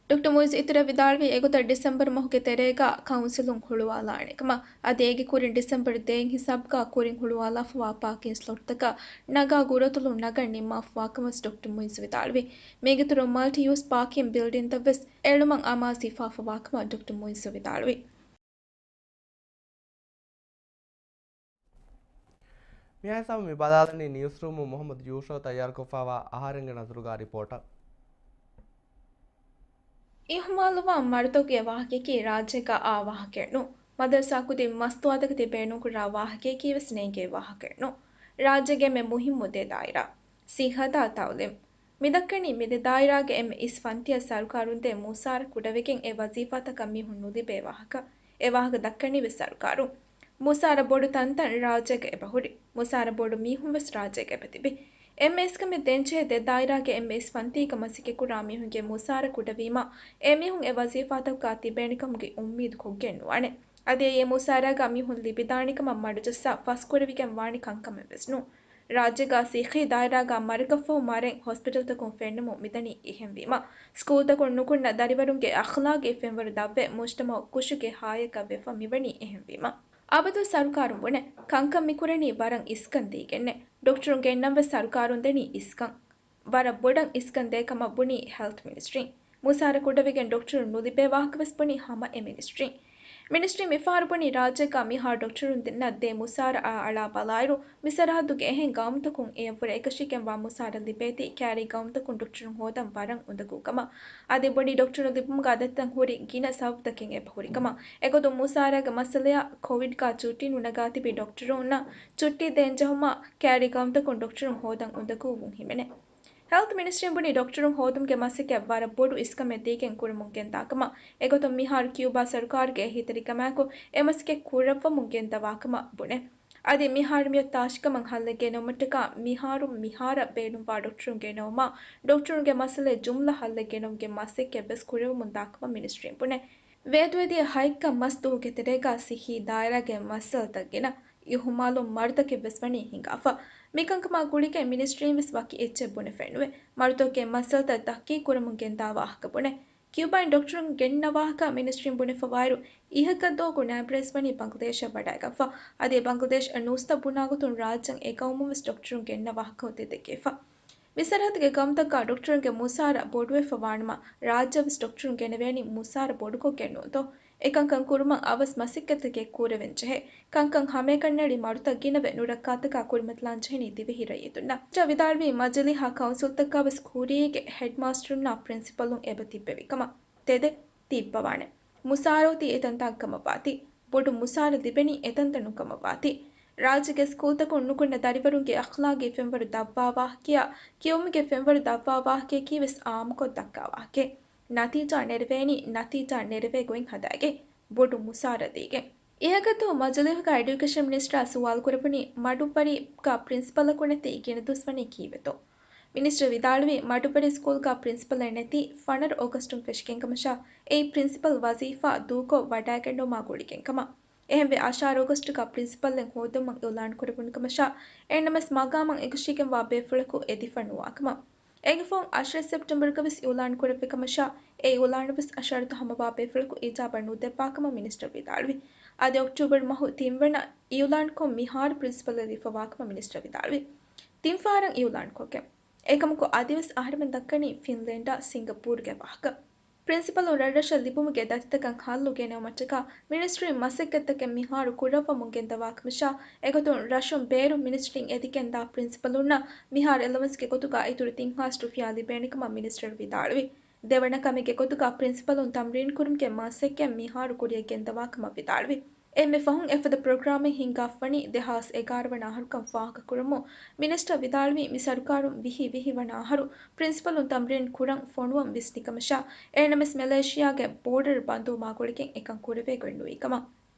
ޑޮކްޓަރ މުއިޒް އިތުރަށް ވިދާޅުވީ، އެގޮތަށް ޑިސެމްބަރު މަހުގެ ތެރޭގަ ކައުންސިލުން ހުޅުވާލާނެ ކަމަށް، އަދި އޭގެ ކުރިން ޑިސެމްބަރު ދޭއް ހިސާބުގަ ކުރިން ހުޅުވާލާފަވާ ޕާކިން ސްލޮޓްތަކަށް ނަގާ ގުރަތުލުން ނަގަން ނިންމާފަވާކަމަސް ޑޮކްޓަރ މުއިޒް ވިދާޅުވި. މީގެއިތުރުން މަލްޓި ޔޫސް ޕާކިން ބިލްޑިންތައް ވެސް އެޅުމަށް އަމާޒު ހިފާފަވާކަމަށް ޑޮކްޓަރ މުއިޒް ވިދާޅުވި. މިހާ ހިސާބުން މި ބަލާލަނީ ނިއުސްރޫމުން މުޙައްމަދު ޔޫޝައު ތައްޔާރުކޮށްފައިވާ އަހަރެންގެ ނަޒަރުގަ ރިޕޯޓަށް. އިހުމާލުވާ މަރުދޮގެއް ވާހަކައަކީ ރާއްޖޭގަ އާ ވާހަކައެއް ނޫން. މަދަރުސާ ކުދިން މަސްތުވާތަކެތި ބޭނުންކުރާ ވާހަކައަކީވެސް ނޭނގޭ ވާހަކައެއް ނޫން. ރާއްޖޭގެ އެންމެ މުހިއްމު ދެ ދާއިރާ، ސިއްހަތާ ތައުލީމް. މިދައްކަނީ މި ދެ ދާއިރާގެ އެންމެ އިސް ފަންތިއަށް ސަރުކާރުން ދޭ މުސާރަ ކުޑަވެގެން އެ ވަޒީފާތަކަށް މީހުން ނުލިބޭ ވާހަކަ. އެ ވާހަކަ ދައްކަނީވެސް ސަރުކާރުން. މުސާރަ ބޮޑު ތަންތަން ރާއްޖޭގަ އެބަހުރި. މުސާރަ ބޮޑު މީހުން ވެސް ރާއްޖޭގަ އެބަތިބި. އެންމެ އިސްކަމެއް ދޭންޖެހޭ ދެ ދާއިރާގެ އެންމެ އިސް ފަންތީގަ މަސައްކަތްކުރާ މީހުންގެ މުސާރަ ކުޑަވީމަ، އެމީހުން އެ ވަޒީފާތަކުގަ ތިބޭނެކަމުގެ އުއްމީދު ކޮށްގެން ނުވާނެ. އަދި އެ މުސާރާގަ މީހުން ލިބިދާނެކަމަށް މަޑުޖައްސާ ފަސްކުރެވިގެން ވާނެ ކަންކަމެއް ވެސް ނޫން. ރާއްޖޭގަ ސިއްހީ ދާއިރާގަ މަރަކަށްފަހު މަރެއް ހޮސްޕިޓަލްތަކުން ފެންނަމުން މިދަނީ އެހެންވީމަ، ސްކޫލްތަކުން ނުކުންނަ ދަރިވަރުންގެ އަޚްލާގީ ފެންވަރު ދަށްވެ، މުޖްތަމައު ކުށުގެ ހާޔަކަށް ވެފަ މިވަނީ އެހެންވީމަ. އަބަދު ސަރުކާރުން ބުނެ، ކަންކަން މިކުރަނީ ވަރަށް އިސްކަން ދީގެންނޭ. ޑޮކްޓަރުން ގެންނަން ވެސް ސަރުކާރުން ދެނީ އިސްކަން. ވަރަށް ބޮޑަށް އިސްކަން ދޭ ކަމަށް ބުނީ ހެލްތް މިނިސްޓްރީން. މުސާރަ ކުޑަވިގެން ޑޮކްޓަރުން ނުލިބޭ ވާހަކަ ވެސް ބުނީ ހަމަ އެ މިނިސްޓްރީން. މިނިސްޓްރީން މިފަހަރު ބުނީ ރާއްޖޭގަ މިހާރު ޑޮކްޓަރުން ދެންނަ ދޭ މުސާރައާ އަޅާ ބަލާއިރު، މި ސަރަހައްދުގެ އެހެން ގައުމުތަކުން އެއަށްވުރެ އެކަށީގެންވާ މުސާރަ ލިބޭތީ ކައިރީ ގައުމުތަކުން ޑޮކްޓަރުން ހޯދަން ވަރަށް އުނދަގޫ ކަމަށް. އަދި ބުނީ ޑޮކްޓަރުން ލިބުމުގަ ދަތިތަން ހުރި ގިނަ ސަބަބުތަކެއް އެބަހުރި ކަމަށް. އެގޮތުން މުސާރައިގެ މައްސަލަޔާ ކޮވިޑްގަ ޗުއްޓީ ނުނަގާތިބި ޑޮކްޓަރުންނަށް ޗުއްޓީ ދޭންޖެހުމަށް ކައިރީ ގައުމުތަކުން ޑޮކްޓަރުން ހޯދަން އުނދަގޫވުން ހިމެނޭ. ހެލްތް މިނިސްޓްރީން ބުނީ ޑޮކްޓަރުން ހޯދުމުގެ މަސައްކަތް ވަރަށް ބޮޑު އިސްކަމެއް ދީގެން ކުރަމުން ގެންދާކަމަށް. އެގޮތުން މިހާރު ކިއުބާ ސަރުކާރުގެ އެހީތެރިކަމާއެކު އެ މަސައްކަތް ކުރައްވަމުން ގެންދަވާކަމަށް ބުނެ. އަދި މިހާރު މިއޮތް ތާށިކަމަށް ހައްލެއް ގެނައުމަށްޓަކާ މިހާރު މިހާރަށް ބޭނުންވާ ޑޮކްޓަރުން ގެނައުމާ، ޑޮކްޓަރުންގެ މައްސަލައެއް ޖުމްލަ ހައްލެއް ގެނައުމުގެ މަސައްކަތް ވެސް ކުރެވެމުން ދާކަމަށް މިނިސްޓްރީން ބުނެ. ވޭތުވެދިޔަ ހައެއްކަ މަސް ދުވަހުގެ ތެރޭގަ ސިއްހީ ދާއިރާގެ މައްސަލަތައް ގިނަ އިހުމާލުން މަރުތަކެއް ވެސް ވަނީ ހިނގާފަ. މިކަންކަމާ ގުޅިގެން މިނިސްޓްރީން ވެސް ވަކި އެއްޗެއް ބުނެފައެއް ނުވޭ. މަރުތަކުގެ މައްސަލަތައް ތަހްޤީޤު ކުރަމުން ގެންދާ ވާހަކަ ބުނެ. ކިއުބާއިން ޑޮކްޓަރުން ގެންނަ ވާހަކަ މިނިސްޓްރީން ބުނެފަވާއިރު، އިހަކަށް ދުވަހަކު ނާއިބް ރައީސް ވަނީ ބަންގްލަދޭޝަށް ވަޑައިގަތްފަ. އަދި އެ ބަންގްލަދޭޝް އަށް ނޫސްތައް ބުނާ ގޮތުން ރާއްޖެއަށް އެ ގައުމުން ވެސް ޑޮކްޓަރުން ގެންނަ ވާހަކަ ހޯދިދެއްކިފަ. މި ސަރަހައްދުގެ ގައުމުތަކަށް ޑޮކްޓަރުންގެ މުސާރަ ބޮޑުވެފަ ވާނަމަ، ރާއްޖެއަށް ވެސް ޑޮކްޓަރުން ގެނެވޭނީ މުސާރަ ބޮޑުކޮށްގެން ނޫންތޯ؟ އެކަންކަން ކުރުމަށް އަވަސް މަސައްކަތްތަކެއް ކުރެވެން ޖެހޭ. ކަންކަން ހަމައެކަންނެޅި މަރުތައް ގިނަވެ ނުރައްކާތަކާ ކުރިމަތިލާން ޖެހެނީ ދިވެހި ރައްޔިތުންނަށް. ވިދާޅުވީ މަޖިލީހާ ކައުންސިލްތަކާ ވެސް ކުރީގެ ހެޑްމާސްޓަރުންނާ ޕްރިންސިޕަލުން އެބަ ތިއްބެވި ކަމަށް. ތެދެއް ތިއްބަވާނެ. މުސާރަ އޮތީ އެތަންތާން ކަމަށްވާތީ. ބޮޑު މުސާރަ ލިބެނީ އެތަންތަނުން ކަމަށްވާތީ. ރާއްޖޭގެ ސްކޫލްތަކުން ނުކުންނަ ދަރިވަރުންގެ އަޚްލާގީ ފެންވަރު ދަށްވާ ވާހަކަޔާ، ކިޔުމުގެ ފެންވަރު ދަށްވާ ވާހަކަޔަކީ ވެސް އާއްމުކޮށް ދައްކާ ވާހަކައެއް. ނަތީޖާ ނެރެވޭނީ، ނަތީޖާ ނެރެވޭ ގޮތް ހަދައިގެން. ބޮޑު މުސާރަ ދީގެން. އިހަކަށްދުވަހު މަޖިލީހުގަ އެޑިއުކޭޝަން މިނިސްޓަރާ ސުވާލު ކުރެވުނީ، މަޑުއްވަރީގަ ޕްރިންސިޕަލަކު ނެތި ގިނަ ދުވަސް ވަނީ ކީއްވެތޯ؟ މިނިސްޓަރ ވިދާޅުވީ، މަޑުއްވަރީ ސްކޫލްގަ ޕްރިންސިޕަލެއް ނެތި ފަނަރަ އޮގަސްޓުން ފެށިގެން ކަމަށާ، އެއީ ޕްރިންސިޕަލް ވަޒީފާ ދޫކޮށް ވަޑައިގަންނަވުމާ ގުޅިގެން ކަމަށް. އެހެންވެ، އަށާރަ އޮގަސްޓުގަ ޕްރިންސިޕަލެއް ހޯދުމަށް އިއުލާން ކުރެވުނު ކަމަށާ، އެހެންނަމަވެސް މަގާމަށް އެކަށީގެންވާ ބޭފުޅަކު އެދިފަ ނުވާކަމަށް. އޭގެ ފަހުން އަށާރަ ސެޕްޓެމްބަރުގަ ވެސް އިއުލާން ކުރެއްވި ކަމަށާ، އެ އިއުލާނަށް ވެސް އަށާރަތައް ހަމަވާ ބޭފުޅަކު އިޖާބަ ނުދެއްވާކަމަށް މިނިސްޓަރ ވިދާޅުވި. އަދި އޮކްޓޫބަރު މަހު ތިންވަނަ އިއުލާންކޮށް މިހާރު ޕްރިންސިޕަލެއް ލިބިފަވާކަމަށް މިނިސްޓަރ ވިދާޅުވި. ތިން ފަހަރަށް އިއުލާންކޮށްގެން. އެކަމަކު އަދިވެސް އަހަރެމެން ދައްކަނީ ފިންލޭންޑާ ސިންގަޕޫރުގެ ވާހަކަ. ޕްރިންސިޕަލުން ރަށްރަށަށް ލިބުމުގެ ދަތިތަކަށް ހައްލު ގެނައުމަށްޓަކާ މިނިސްޓްރީން މަސައްކަތްތަކެއް މިހާރު ކުރައްވަމުން ގެންދަވާކަމަށާ، އެގޮތުން ރަށުން ބޭރުން މިނިސްޓްރީން އެދިގެންދާ ޕްރިންސިޕަލުންނަށް މިހާރު އެލަވަންސްގެ ގޮތުގަ އިތުރު ތިން ހާސް ރުފިޔާ ލިބޭނެކަމަށް މިނިސްޓަރު ވިދާޅުވި. ދެވަނަ ކަމެއްގެ ގޮތުގަ ޕްރިންސިޕަލުން ތަމްރީން ކުރުމުގެ މަސައްކަތް މިހާރު ކުރިޔަށް ގެންދަވާކަމަށް ވިދާޅުވި. އެންމެ ފަހުން އެފަދަ ޕްރޮގްރާމެއް ހިންގާފަވަނީ ދެހާސް އެގާރަ ވަނަ އަހަރުކަން ފާހަގަކުރަމުން، މިނިސްޓަރ ވިދާޅުވީ، މި ސަރުކާރުން ވިހި ވިހި ވަނަ އަހަރު ޕްރިންސިޕަލުން ތަމްރީން ކުރަން ފޮނުވަން ވިސްނިކަމަށާ، އެހެންނަމަވެސް މެލޭޝިޔާގެ ބޯޑަރ ބަންދުވުމާ ގުޅިގެން އެކަން ކުރެވޭ ގޮތް ނުވީ ކަމަށް.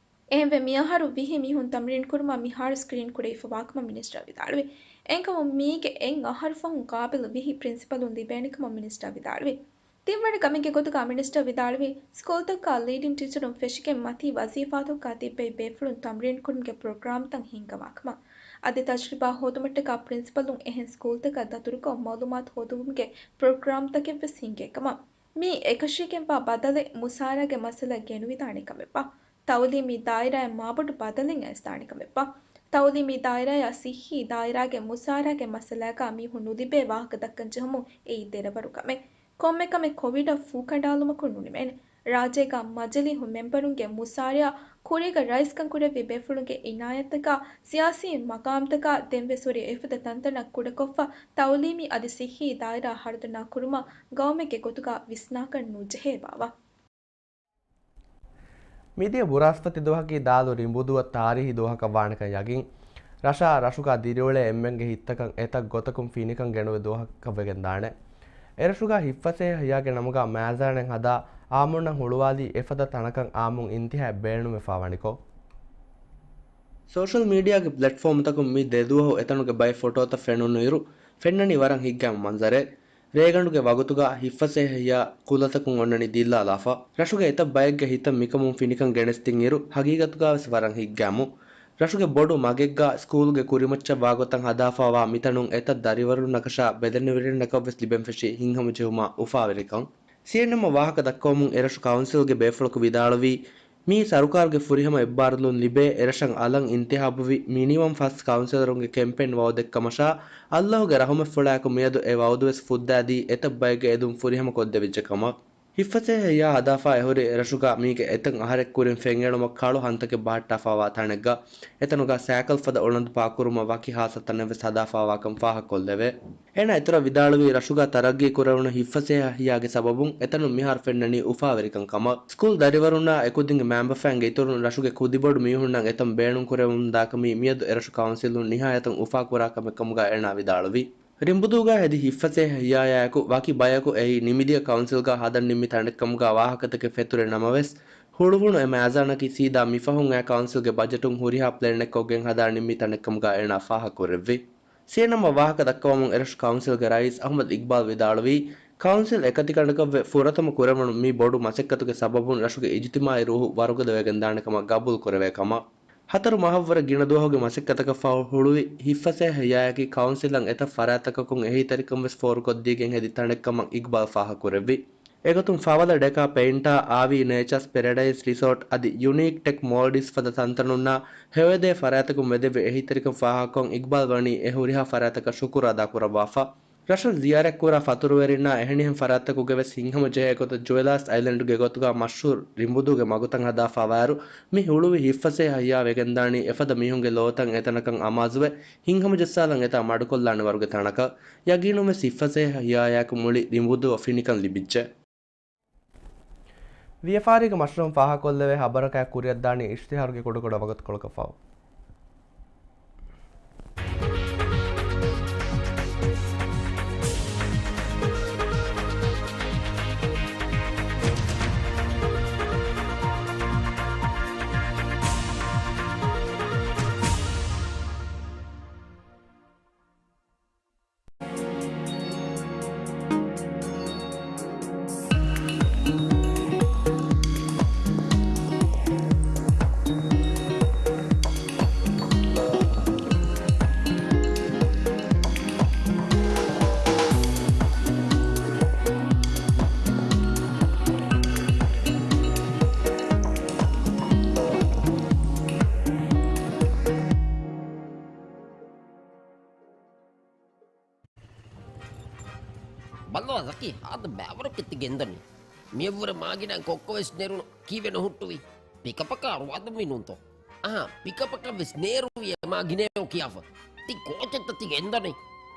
އެހެންވެ، މިއަހަރު ވިހި މީހުން ތަމްރީން ކުރުމަށް މިހާރު ސްކްރީން ކުރެވިފަވާކަމަށް މިނިސްޓަރ ވިދާޅުވި. އެހެންކަމުން މީގެ އެއް އަހަރު ފަހުން ގާބިލް ވިހި ޕްރިންސިޕަލުން ލިބޭނެކަމަށް މިނިސްޓަރ ވިދާޅުވި. ތިންވަނަ ކަމެއްގެ ގޮތުގަ މިނިސްޓަރ ވިދާޅުވީ، ސްކޫލްތަކަށް ލީޑިން ޓީޗަރުން ފެށިގެން މަތީ ވަޒީފާތަކުގަ ތިއްބެވި ބޭފުޅުން ތަމްރީން ކުރުމުގެ ޕްރޮގްރާމްތައް ހިންގަވާކަމަށް. އަދި ތަޖުރިބާ ހޯދުމަށްޓަކާ ޕްރިންސިޕަލުން އެހެން ސްކޫލްތަކަށް ދަތުރުކޮށް މައުލޫމާތު ހޯދުމުގެ ޕްރޮގްރާމްތަކެއް ވެސް ހިންގޭ ކަމަށް. މި އެކަށީގެންވާ ބަދަލެއް މުސާރާގެ މައްސަލަ ގެނުވިދާނެ ކަމެއްބާ؟ ތައުލީމީ ދާއިރާއަށް މާބޮޑު ބަދަލެއް އައިސްދާނެ ކަމެއްބާ؟ ތައުލީމީ ދާއިރާއާ ސިއްހީ ދާއިރާގެ މުސާރާގެ މައްސަލާގަ މީހުން ނުލިބޭ ވާހަކަ ދައްކަން ޖެހުމުން އެއީ ދެރަވަރު ކަމެއް. ކޮންމެ ކަމެއް ކޮވިޑަށް ފޫކަނޑާލުމަކުން ނުނިމޭނެ. ރާއްޖޭގަ މަޖިލީހު މެމްބަރުންގެ މުސާރަޔާ ކުރީގަ ރައީސްކަން ކުރެއްވި ބޭފުޅުންގެ އިނާޔަތްތަކާ ސިޔާސީ މަގާމްތަކާ ދެންވެސް ހުރި އެފަދަ ތަންތަނަށް ކުޑަކޮށްފަ، ތައުލީމީ އަދި ސިއްހީ ދާއިރާ ހަރުދަނާ ކުރުމަށް ގައުމެއްގެ ގޮތުގަ ވިސްނާކަށް ނުޖެހޭ ބާވަ. މިދިޔަ ބުރާސްފަތި ދުވަހަކީ ދާލު ރިނބުދުވަ ތާރީހީ ދުވަހަކަށް ވާނެކަން ޔަގީން. ރަށާ ރަށުގަ ދިރިއުޅޭ އެންމެންގެ ހިތްތަކަށް އެތައް ގޮތަކުން ފިނިކަން ގެނުވި ދުވަހަކަށްވެގެންދާނެ. އެރަށުގަ ހިތްފަސޭހަ ހިޔާގެ ނަމުގަ މާޒާނެއް ހަދާ، އާއްމުންނަށް ހުޅުވާލީ އެފަދަ ތަނަކަށް އާއްމުން އިންތިހާއަށް ބޭނުންވެފަ ވަނިކޮށް. ސޯޝަލް މީޑިއާގެ ޕްލެޓްފޯމްތަކުން މި ދެދުވަހު އެތަނުގެ ބައެއް ފޮޓޯތައް ފެނުނުއިރު، ފެންނަނީ ވަރަށް ހިތްގައިމު މަންޒަރެއް. ރޭގަނޑުގެ ވަގުތުގަ ހިއްފަސޭހަ ހިޔާ ކުލަތަކުން އޮންނަނީ ދިއްލާލާފަ. ރަށުގެ އެތައް ބައެއްގެ ހިތަށް މިކަމުން ފިނިކަން ގެނެސްދިންއިރު، ހަގީގަތުގަވެސް ވަރަށް ހިތްގައިމު. ރަށުގެ ބޮޑު މަގެއްގަ ސްކޫލްގެ ކުރިމައްޗަށް ވާގޮތަށް ހަދާފަވާ މިތަނުން އެތައް ދަރިވަރުންނަކަށާ ބެލެނިވެރިންނަކަށްވެސް ލިބެންފެށި ހިތްހަމަޖެހުމާ އުފާވެރިކަން. ސީއެންއެމްއަށް ވާހަކަ ދައްކަވަމުން އެރަށު ކައުންސިލްގެ ބޭފުޅަކު ވިދާޅުވީ، މީ ސަރުކާރުގެ ފުރިހަމަ އެއްބާރުލުން ލިބޭ އެރަށަށް އަލަށް އިންތިހާބުވި މިނިވަން ފަސް ކައުންސިލަރުންގެ ކެމްޕޭން ވައުދެއްކަމަށާ، އައްލާހުގެ ރަހުމަތްފުޅާއެކު މިއަދު އެ ވައުދުވެސް ފުއްދާދީ އެތައް ބައެއްގެ އެދުން ފުރިހަމަ ކޮށްދެވިއްޖެ ކަމަށް. ހިއްފަސޭހަ ހިޔާ ހަދާފާ އެހުރީ އެރަށުގަ މީގެ އެތައް އަހަރެއް ކުރިން ފެންއެޅުމަށް ކަޅު ހަންތަކެއް ބަހައްޓާފާވާ ތަނެއްގަ. އެތަނުގަ ސައިކަލް ފަދަ އުޅަނދު ޕާކުކުރުމަށް ވަކި ހާއްސަ ތަނެއްވެސް ހަދާފާވާކަން ފާހަގަކޮށްލެވޭ. އޭނާ އިތުރަށް ވިދާޅުވީ، ރަށުގަ ތަރައްގީ ކުރެވުނު ހިއްފަސޭހަ ހިޔާގެ ސަބަބުން އެތަނުން މިހާރު ފެންނަނީ އުފާވެރިކަން ކަމަށް. ސްކޫލް ދަރިވަރުންނާ އެކުދިންގެ މައިންބަފައިންގެ އިތުރުން ރަށުގެ ކުދިބޮޑު މީހުންނަށް އެތަން ބޭނުން ކުރެވެމުންދާކަމީ މިއަދު އެރަށު ކައުންސިލުން ނިހާޔަތަށް އުފާކުރާ ކަމެއް ކަމުގަ އޭނާ ވިދާޅުވި. ރިނބުދޫގަ ހެދި ހިއްފަސޭހަ ހިޔާޔާއެކު ވަކި ބަޔަކު އެއީ ނިމިދިޔަ ކައުންސިލްގަ ހަދަން ނިންމި ތަނެއްކަމުގަ ވާހަކަތަކެއް ފެތުރި ނަމަވެސް، ހުޅުވުނު އެ މައިޒާނަކީ ސީދާ މިފަހުން އައި ކައުންސިލްގެ ބަޖެޓުން ހުރިހާ ޕްލޭނެއްކޮށްގެން ހަދާ ނިންމި ތަނެއްކަމުގަ އޭނާ ފާހަގަކުރެއްވި. ސީއެންއެމްއަށް ވާހަކަ ދައްކަވަމުން އެރަށު ކައުންސިލްގެ ރައީސް އަހުމަދު އިގްބާލް ވިދާޅުވީ، ކައުންސިލް އެކަތިގަނޑަކަށްވެ ފުރަތަމަ ކުރެވުނު މި ބޮޑު މަސައްކަތުގެ ސަބަބުން ރަށުގެ އިޖުތިމާއީ ރޫހު ވަރުގަދަވެގެންދާނެ ކަމަށް ގަބޫލުކުރެވޭ ކަމަށް. ހަތަރު މަހަށްވުރެ ގިނަ ދުވަހުގެ މަސައްކަތަކަށްފަހު ހުޅުވި ހިއްފަސޭހަ ހިޔާޔަކީ ކައުންސިލަށް އެތައް ފަރާތްތަކަކުން އެހީތެރިކަންވެސް ފޯރުކޮށްދީގެން ހެދި ތަނެއްކަމަށް އިގްބާލް ފާހަގަކުރެއްވި. އެގޮތުން ފަވަލަ ޑެކާ ޕެއިންޓާ، އާވީ ނޭޗާސް ޕެރަޑައިސް ރިސޯޓް އަދި ޔުނީކް ޓެކް މޯލްޑިވްސް ފަދަ ތަންތަނުންނާ ހެޔޮއެދޭ ފަރާތްތަކުން މެދެއްވި އެހީތެރިކަން ފާހަގަކޮށް އިގްބާލް ވަނީ އެ ހުރިހާ ފަރާތްތަކަށް ޝުކުރު އަދާކުރައްވާފަ. ރަށަށް ޒިޔާރަތްކުރާ ފަތުރުވެރިންނާ އެހެނިހެން ފަރާތްތަކުގެވެސް ހިތްހަމަޖެހޭ ގޮތަށް ޖުވެލާސް އައިލެންޑްގެ ގޮތުގަ މަޝްހޫރު ރިނބުދޫގެ މަގުތައް ހަދާފާވާއިރު، މި ހުޅުވި ހިއްފަސޭހަ ހިޔާ ވެގެންދާނީ އެފަދަ މީހުންގެ ލޯތައް އެތަނަކަށް އަމާޒުވެ، ހިތްހަމަޖައްސާލަން އެތާ މަޑުކޮށްލާނެ ވަރުގެ ތަނަކަށް. ޔަގީނުންވެސް ހިއްފަސޭހަ ހިޔާޔާއެކު މުޅި ރިނބުދޫއަށް ފިނިކަން ލިބިއްޖެ. ވިޔަފާރީގެ މަޝްރޫމް ފާހަގަކޮށްލެވޭ ހަބަރަކާއި ކުރިއަށްދާނީ އިޝްތިހާރުގެ ކުޑަކުޑަ ވަގުތުކޮޅަކަށްފަހު. ބައްލަވާ ޒަކީ، ހާދަ ބައިވަރު ކެތި ގެންދަނީ. މިއަށްވުރެ މާގިނަ ކޮއްކޮވެސް ނެރުނު ކީއްވެ ނުހުއްޓުވީ؟ ޕިކަޕަކާ ރުވާދަމި ނޫންތޯ؟ އަހާ، ޕިކަޕަކަށްވެސް ނޭރުވި އެ މާގިނަޔޯ ކިޔާފަ. ތި ކޯޗެއްތަ ތި ގެންދަނީ؟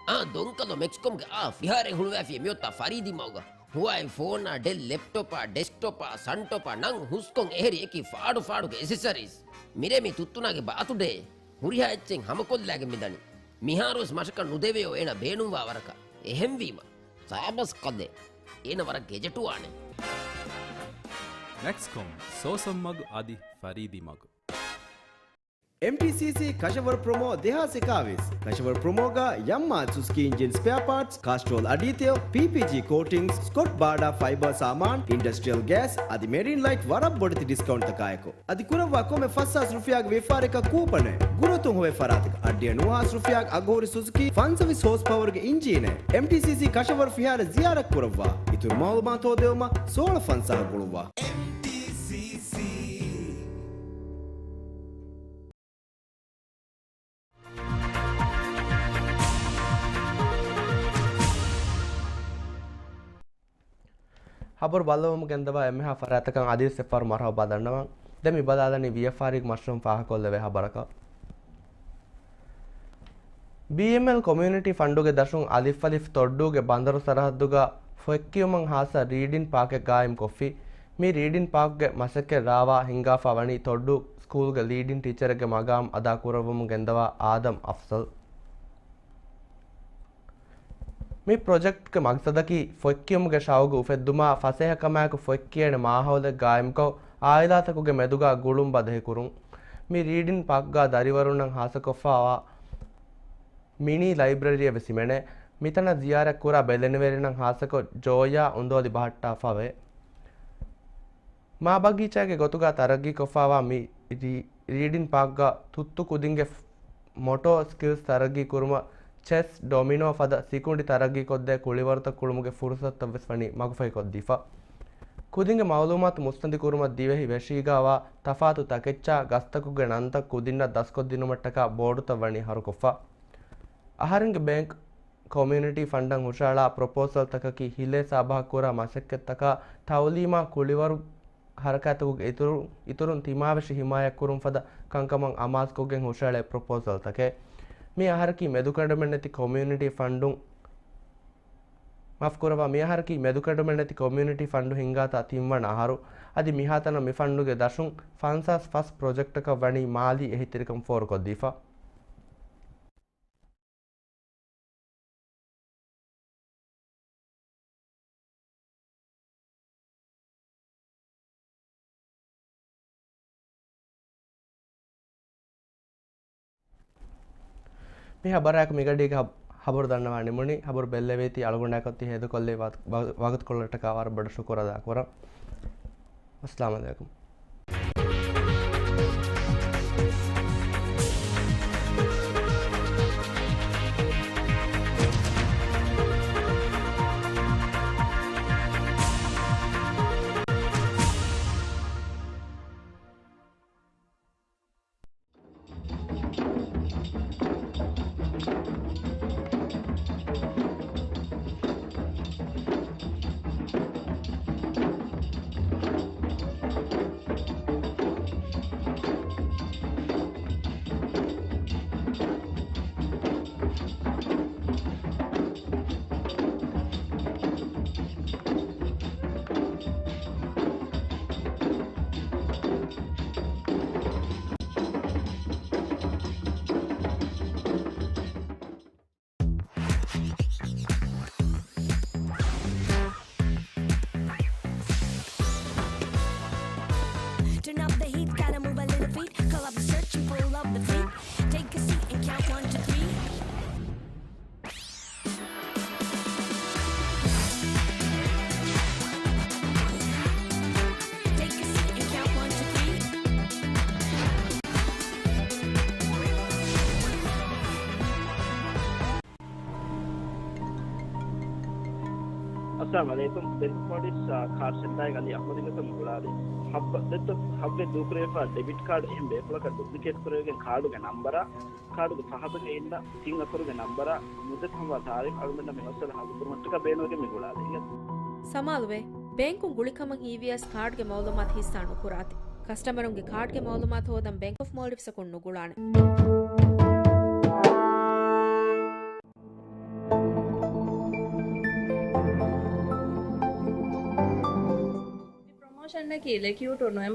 އާ، ދޮންކަލޯ މެކްސްކޮމްގެ އާ ފިހާރައެއް ހުޅުވާފިޔޭ މިއޮތާ ފަރީދީ މަގުގަ. ހުވާއި ފޯނާ، ޑެލް ލެޕްޓޮޕާ، ޑެސްކްޓޮޕާ، ސަންޓޮޕާ ނަން ހުސްކޮން އެހެރި އެކި ފާޑު ފާޑުގެ އެސެސަރީސް. މިރޭ މި ތުއްތުނާގެ ބާތުޑޭ. ހުރިހާ އެއްޗެއް ހަމަކޮށްލާގެން މިދަނީ. މިހާރުވެސް މަށަކަށް ނުދެވެޔޯ އޭނަ ބޭނުންވާ ވަރަކަށް. އެހެންވީމަ، ސާބަސް ކަލޭ. އޭނަ ވަރަށް ގެޖެޓުވާނެ. މެކްސްކޮމް، ސޯސަން މަގު އަދި ފަރީދީ މަގު. އެމްޓީސީސީ ކަށަވަރު ޕްރޮމޯ ދެހާސް އެކާވީސް. ކަށަވަރު ޕްރޮމޯގަ ޔަމްމާ ސުޒުކީ އިންޖިން ސްޕެއާ ޕާޓްސް، ކާސްޓްރޯލް އަޑީތެޔޮ، ޕީޕީޖީ ކޯޓިންގްސް، ސްކޮޓް ބާޑާ ފައިބަރ ސާމާން، އިންޑަސްޓްރިއަލް ގޭސް އަދި މެރިން ލައިޓް ވަރަށް ބޮޑެތި ޑިސްކައުންޓްތަކާއެކު. އަދި ކުރައްވާ ކޮންމެ ފަސް ހާސް ރުފިޔާގެ ވިޔަފާރިއަކަށް ކޫޕަނެއް، ގުރުއަތުން ހޮވޭ ފަރާތަކަށް އަށްޑިހަ ނުވަ ހާސް ރުފިޔާގެ އަގުހުރި ސުޒުކީ ފަންސަވީސް ހޯސް ޕަވަރގެ އިންޖީނެއް. އެމްޓީސީސީ ކަށަވަރު ފިހާރަ ޒިޔާރަތް ކުރައްވާ. އިތުރު މައުލޫމާތު ހޯދެވުމަށް ސޯޅަ ފަންސާހަށް ގުޅުއްވާ. އެމްޓީސީސީ. ހަބަރު ބައްލަވަމުން ގެންދަވާ އެންމެހާ ފަރާތްތަކަށް އަދިވެސް އެއްފަހަރު މަރުޙަބާ ދަންނަވަން. ދެން މި ބަލާލަނީ ވިޔަފާރީގެ މަޝްރޫމް ފާހަގަކޮށްލެވޭ ހަބަރަކަށް. ބީއެމްއެލް ކޮމިއުނިޓީ ފަންޑުގެ ދަށުން އަލިފްއަލިފް ތޮއްޑޫގެ ބަނދަރު ސަރަހައްދުގަ ފޮތްކިޔުމަށް ހާއްސަ ރީޑިން ޕާކެއް ގާއިމްކޮށްފި. މި ރީޑިން ޕާކްގެ މަސައްކަތް ރާވާ ހިންގާފާ ވަނީ ތޮއްޑޫ ސްކޫލްގެ ލީޑިން ޓީޗަރެއްގެ މަގާމް އަދާކުރައްވަމުން ގެންދަވާ އާދަމް އަފްޒަލް. މި ޕްރޮޖެކްޓްގެ މަގްސަދަކީ ފޮތްކިޔުމުގެ ޝައުގު އުފެއްދުމާ، ފަސޭހަކަމާއެކު ފޮތްކިޔޭނެ މާހައުލެއް ގާއިމްކޮށް، އާއިލާތަކުގެ މެދުގަ ގުޅުން ބަދަހިކުރުން. މި ރީޑިން ޕާކްގަ ދަރިވަރުންނަށް ހާއްސަކޮށްފައިވާ މިނީ ލައިބްރަރީއެއް ވެސް ހިމެނޭ. މިތަނަށް ޒިޔާރަތްކުރާ ބެލެނިވެރިންނަށް ހާއްސަކޮށް ޖޯޔާ އުނދޯލި ބަހައްޓާފައިވޭ. މާ ބަގީޗާގެ ގޮތުގަ ތަރައްގީކޮށްފައިވާ މި ރީ-، ރީޑިން ޕާކްގަ ތުއްތު ކުދިންގެ މޮޓޯ ސްކިލްސް ތަރައްގީ ކުރުމަށް ޗެސް، ޑޮމިނޯ ފަދަ ސިކުނޑި ތަރައްގީކޮށްދޭ ކުޅިވަރުތައް ކުޅުމުގެ ފުރުސަތުތައް ވެސް ވަނީ މަގުފަހިކޮށްދީފަ. ކުދިންގެ މައުލޫމާތު މުއްސަނދިކުރުމަށް ދިވެހި ވެށީގަ ވާ ތަފާތު ތަކެއްޗާ ގަސްތަކުގެ ނަންތައް ކުދިންނަށް ދަސްކޮށްދިނުމަށްޓަކާ ބޯޑުތައް ވަނީ ހަރުކޮށްފަ. އަހަރެންގެ ބޭންކް ކޮމިއުނިޓީ ފަންޑަށް ހުށަހަޅާ ޕްރޮޕޯސަލްތަކަކީ ހިލޭ ސާބަހަށްކުރާ މަސައްކަތްތަކާ ތައުލީމާ ކުޅިވަރު ހަރަކާތުގެ އިތުރު، އިތުރުން ތިމާވެށި ހިމާޔަތްކުރުން ފަދަ ކަންކަމަށް އަމާޒުކޮށްގެން ހުށަހެޅޭ ޕްރޮޕޯސަލްތަކެއް. މި އަހަރަކީ މެދުކެނޑުމެއްނެތި ކޮމިއުނިޓީ ފަންޑުން، މާފުކުރައްވާ، މި އަހަރަކީ މެދުކެނޑުމެއްނެތި ކޮމިއުނިޓީ ފަންޑު ހިންގާތާ ތިންވަނަ އަހަރު. އަދި މިހާތަނަށް މި ފަންޑުގެ ދަށުން ފަންސާސް ފަސް ޕްރޮޖެކްޓަކަށް ވަނީ މާލީ އެހީތެރިކަން ފޯރުކޮށްދީފަ. މި ހަބަރާއެކު މިގަޑީގެ ހަބް-، ހަބަރު ދަންނަވާ ނިމުނީ. ހަބަރު ބެއްލެވޭތީ އަޅުގަނޑާކޮށް ތި ހޭދަކޮށްލި ވަ-، ވަ-، ވަގުތުކޮޅަށްޓަކާ ވަރަށް ބޮޑަށް ޝުކުރު އަދާކުރަން. އައްސަލާމު ޢަލައިކުމް. Turn up the heat, gotta move a little feet. Call up the search and pull up the fleet. Take a seat and count one, two, three. Take a seat and count one, two, three. އައްސަލާމު ޢަލައިކުމް. ބޭންކް މޯލްޑިވްސް، އާ، ކާޑް ސެންޓާގެ އަލީ އަޙްމަދުގެ ގޮތުން މި ގުޅާލީ. ހައްވަ-، ދެއްތޯ ހައްވައެއް ދޫކުރެވިފަ ޑެބިޓް ކާޑް އެހެން ބޭފުޅަކަށް ޑުޕްލިކޭޓް ކުރެވިގެން ކާޑުގެ ނަންބަރާ، ކާޑުގެ ފަހަތުގެ އިންނަ ތިން އަކުރުގެ ނަންބަރާ މުއްދަތު ހަމަވާ ތާރީޚް އަޅުގަނޑަށް މި މައްސަލަ ހައްލު ކުރުމަށްޓަކާ ބޭނުންވެގެން މި ގުޅާލީ. ސަމާލުވޭ. ބޭންކުން ގުޅިކަމަށް ހީވިޔަސް ކާޑްގެ މައުލޫމާތު ހިއްސާ ނުކުރާތި. ކަސްޓަމަރުންގެ ކާޑްގެ މައުލޫމާތު ހޯދަން ބޭންކް އޮފް މޯލްޑިވްސްއަކުން ނުގުޅާނެ. ޕްރޮމޯޝަނަކީ ލެކިއުޓު ނޮވެމްބަރު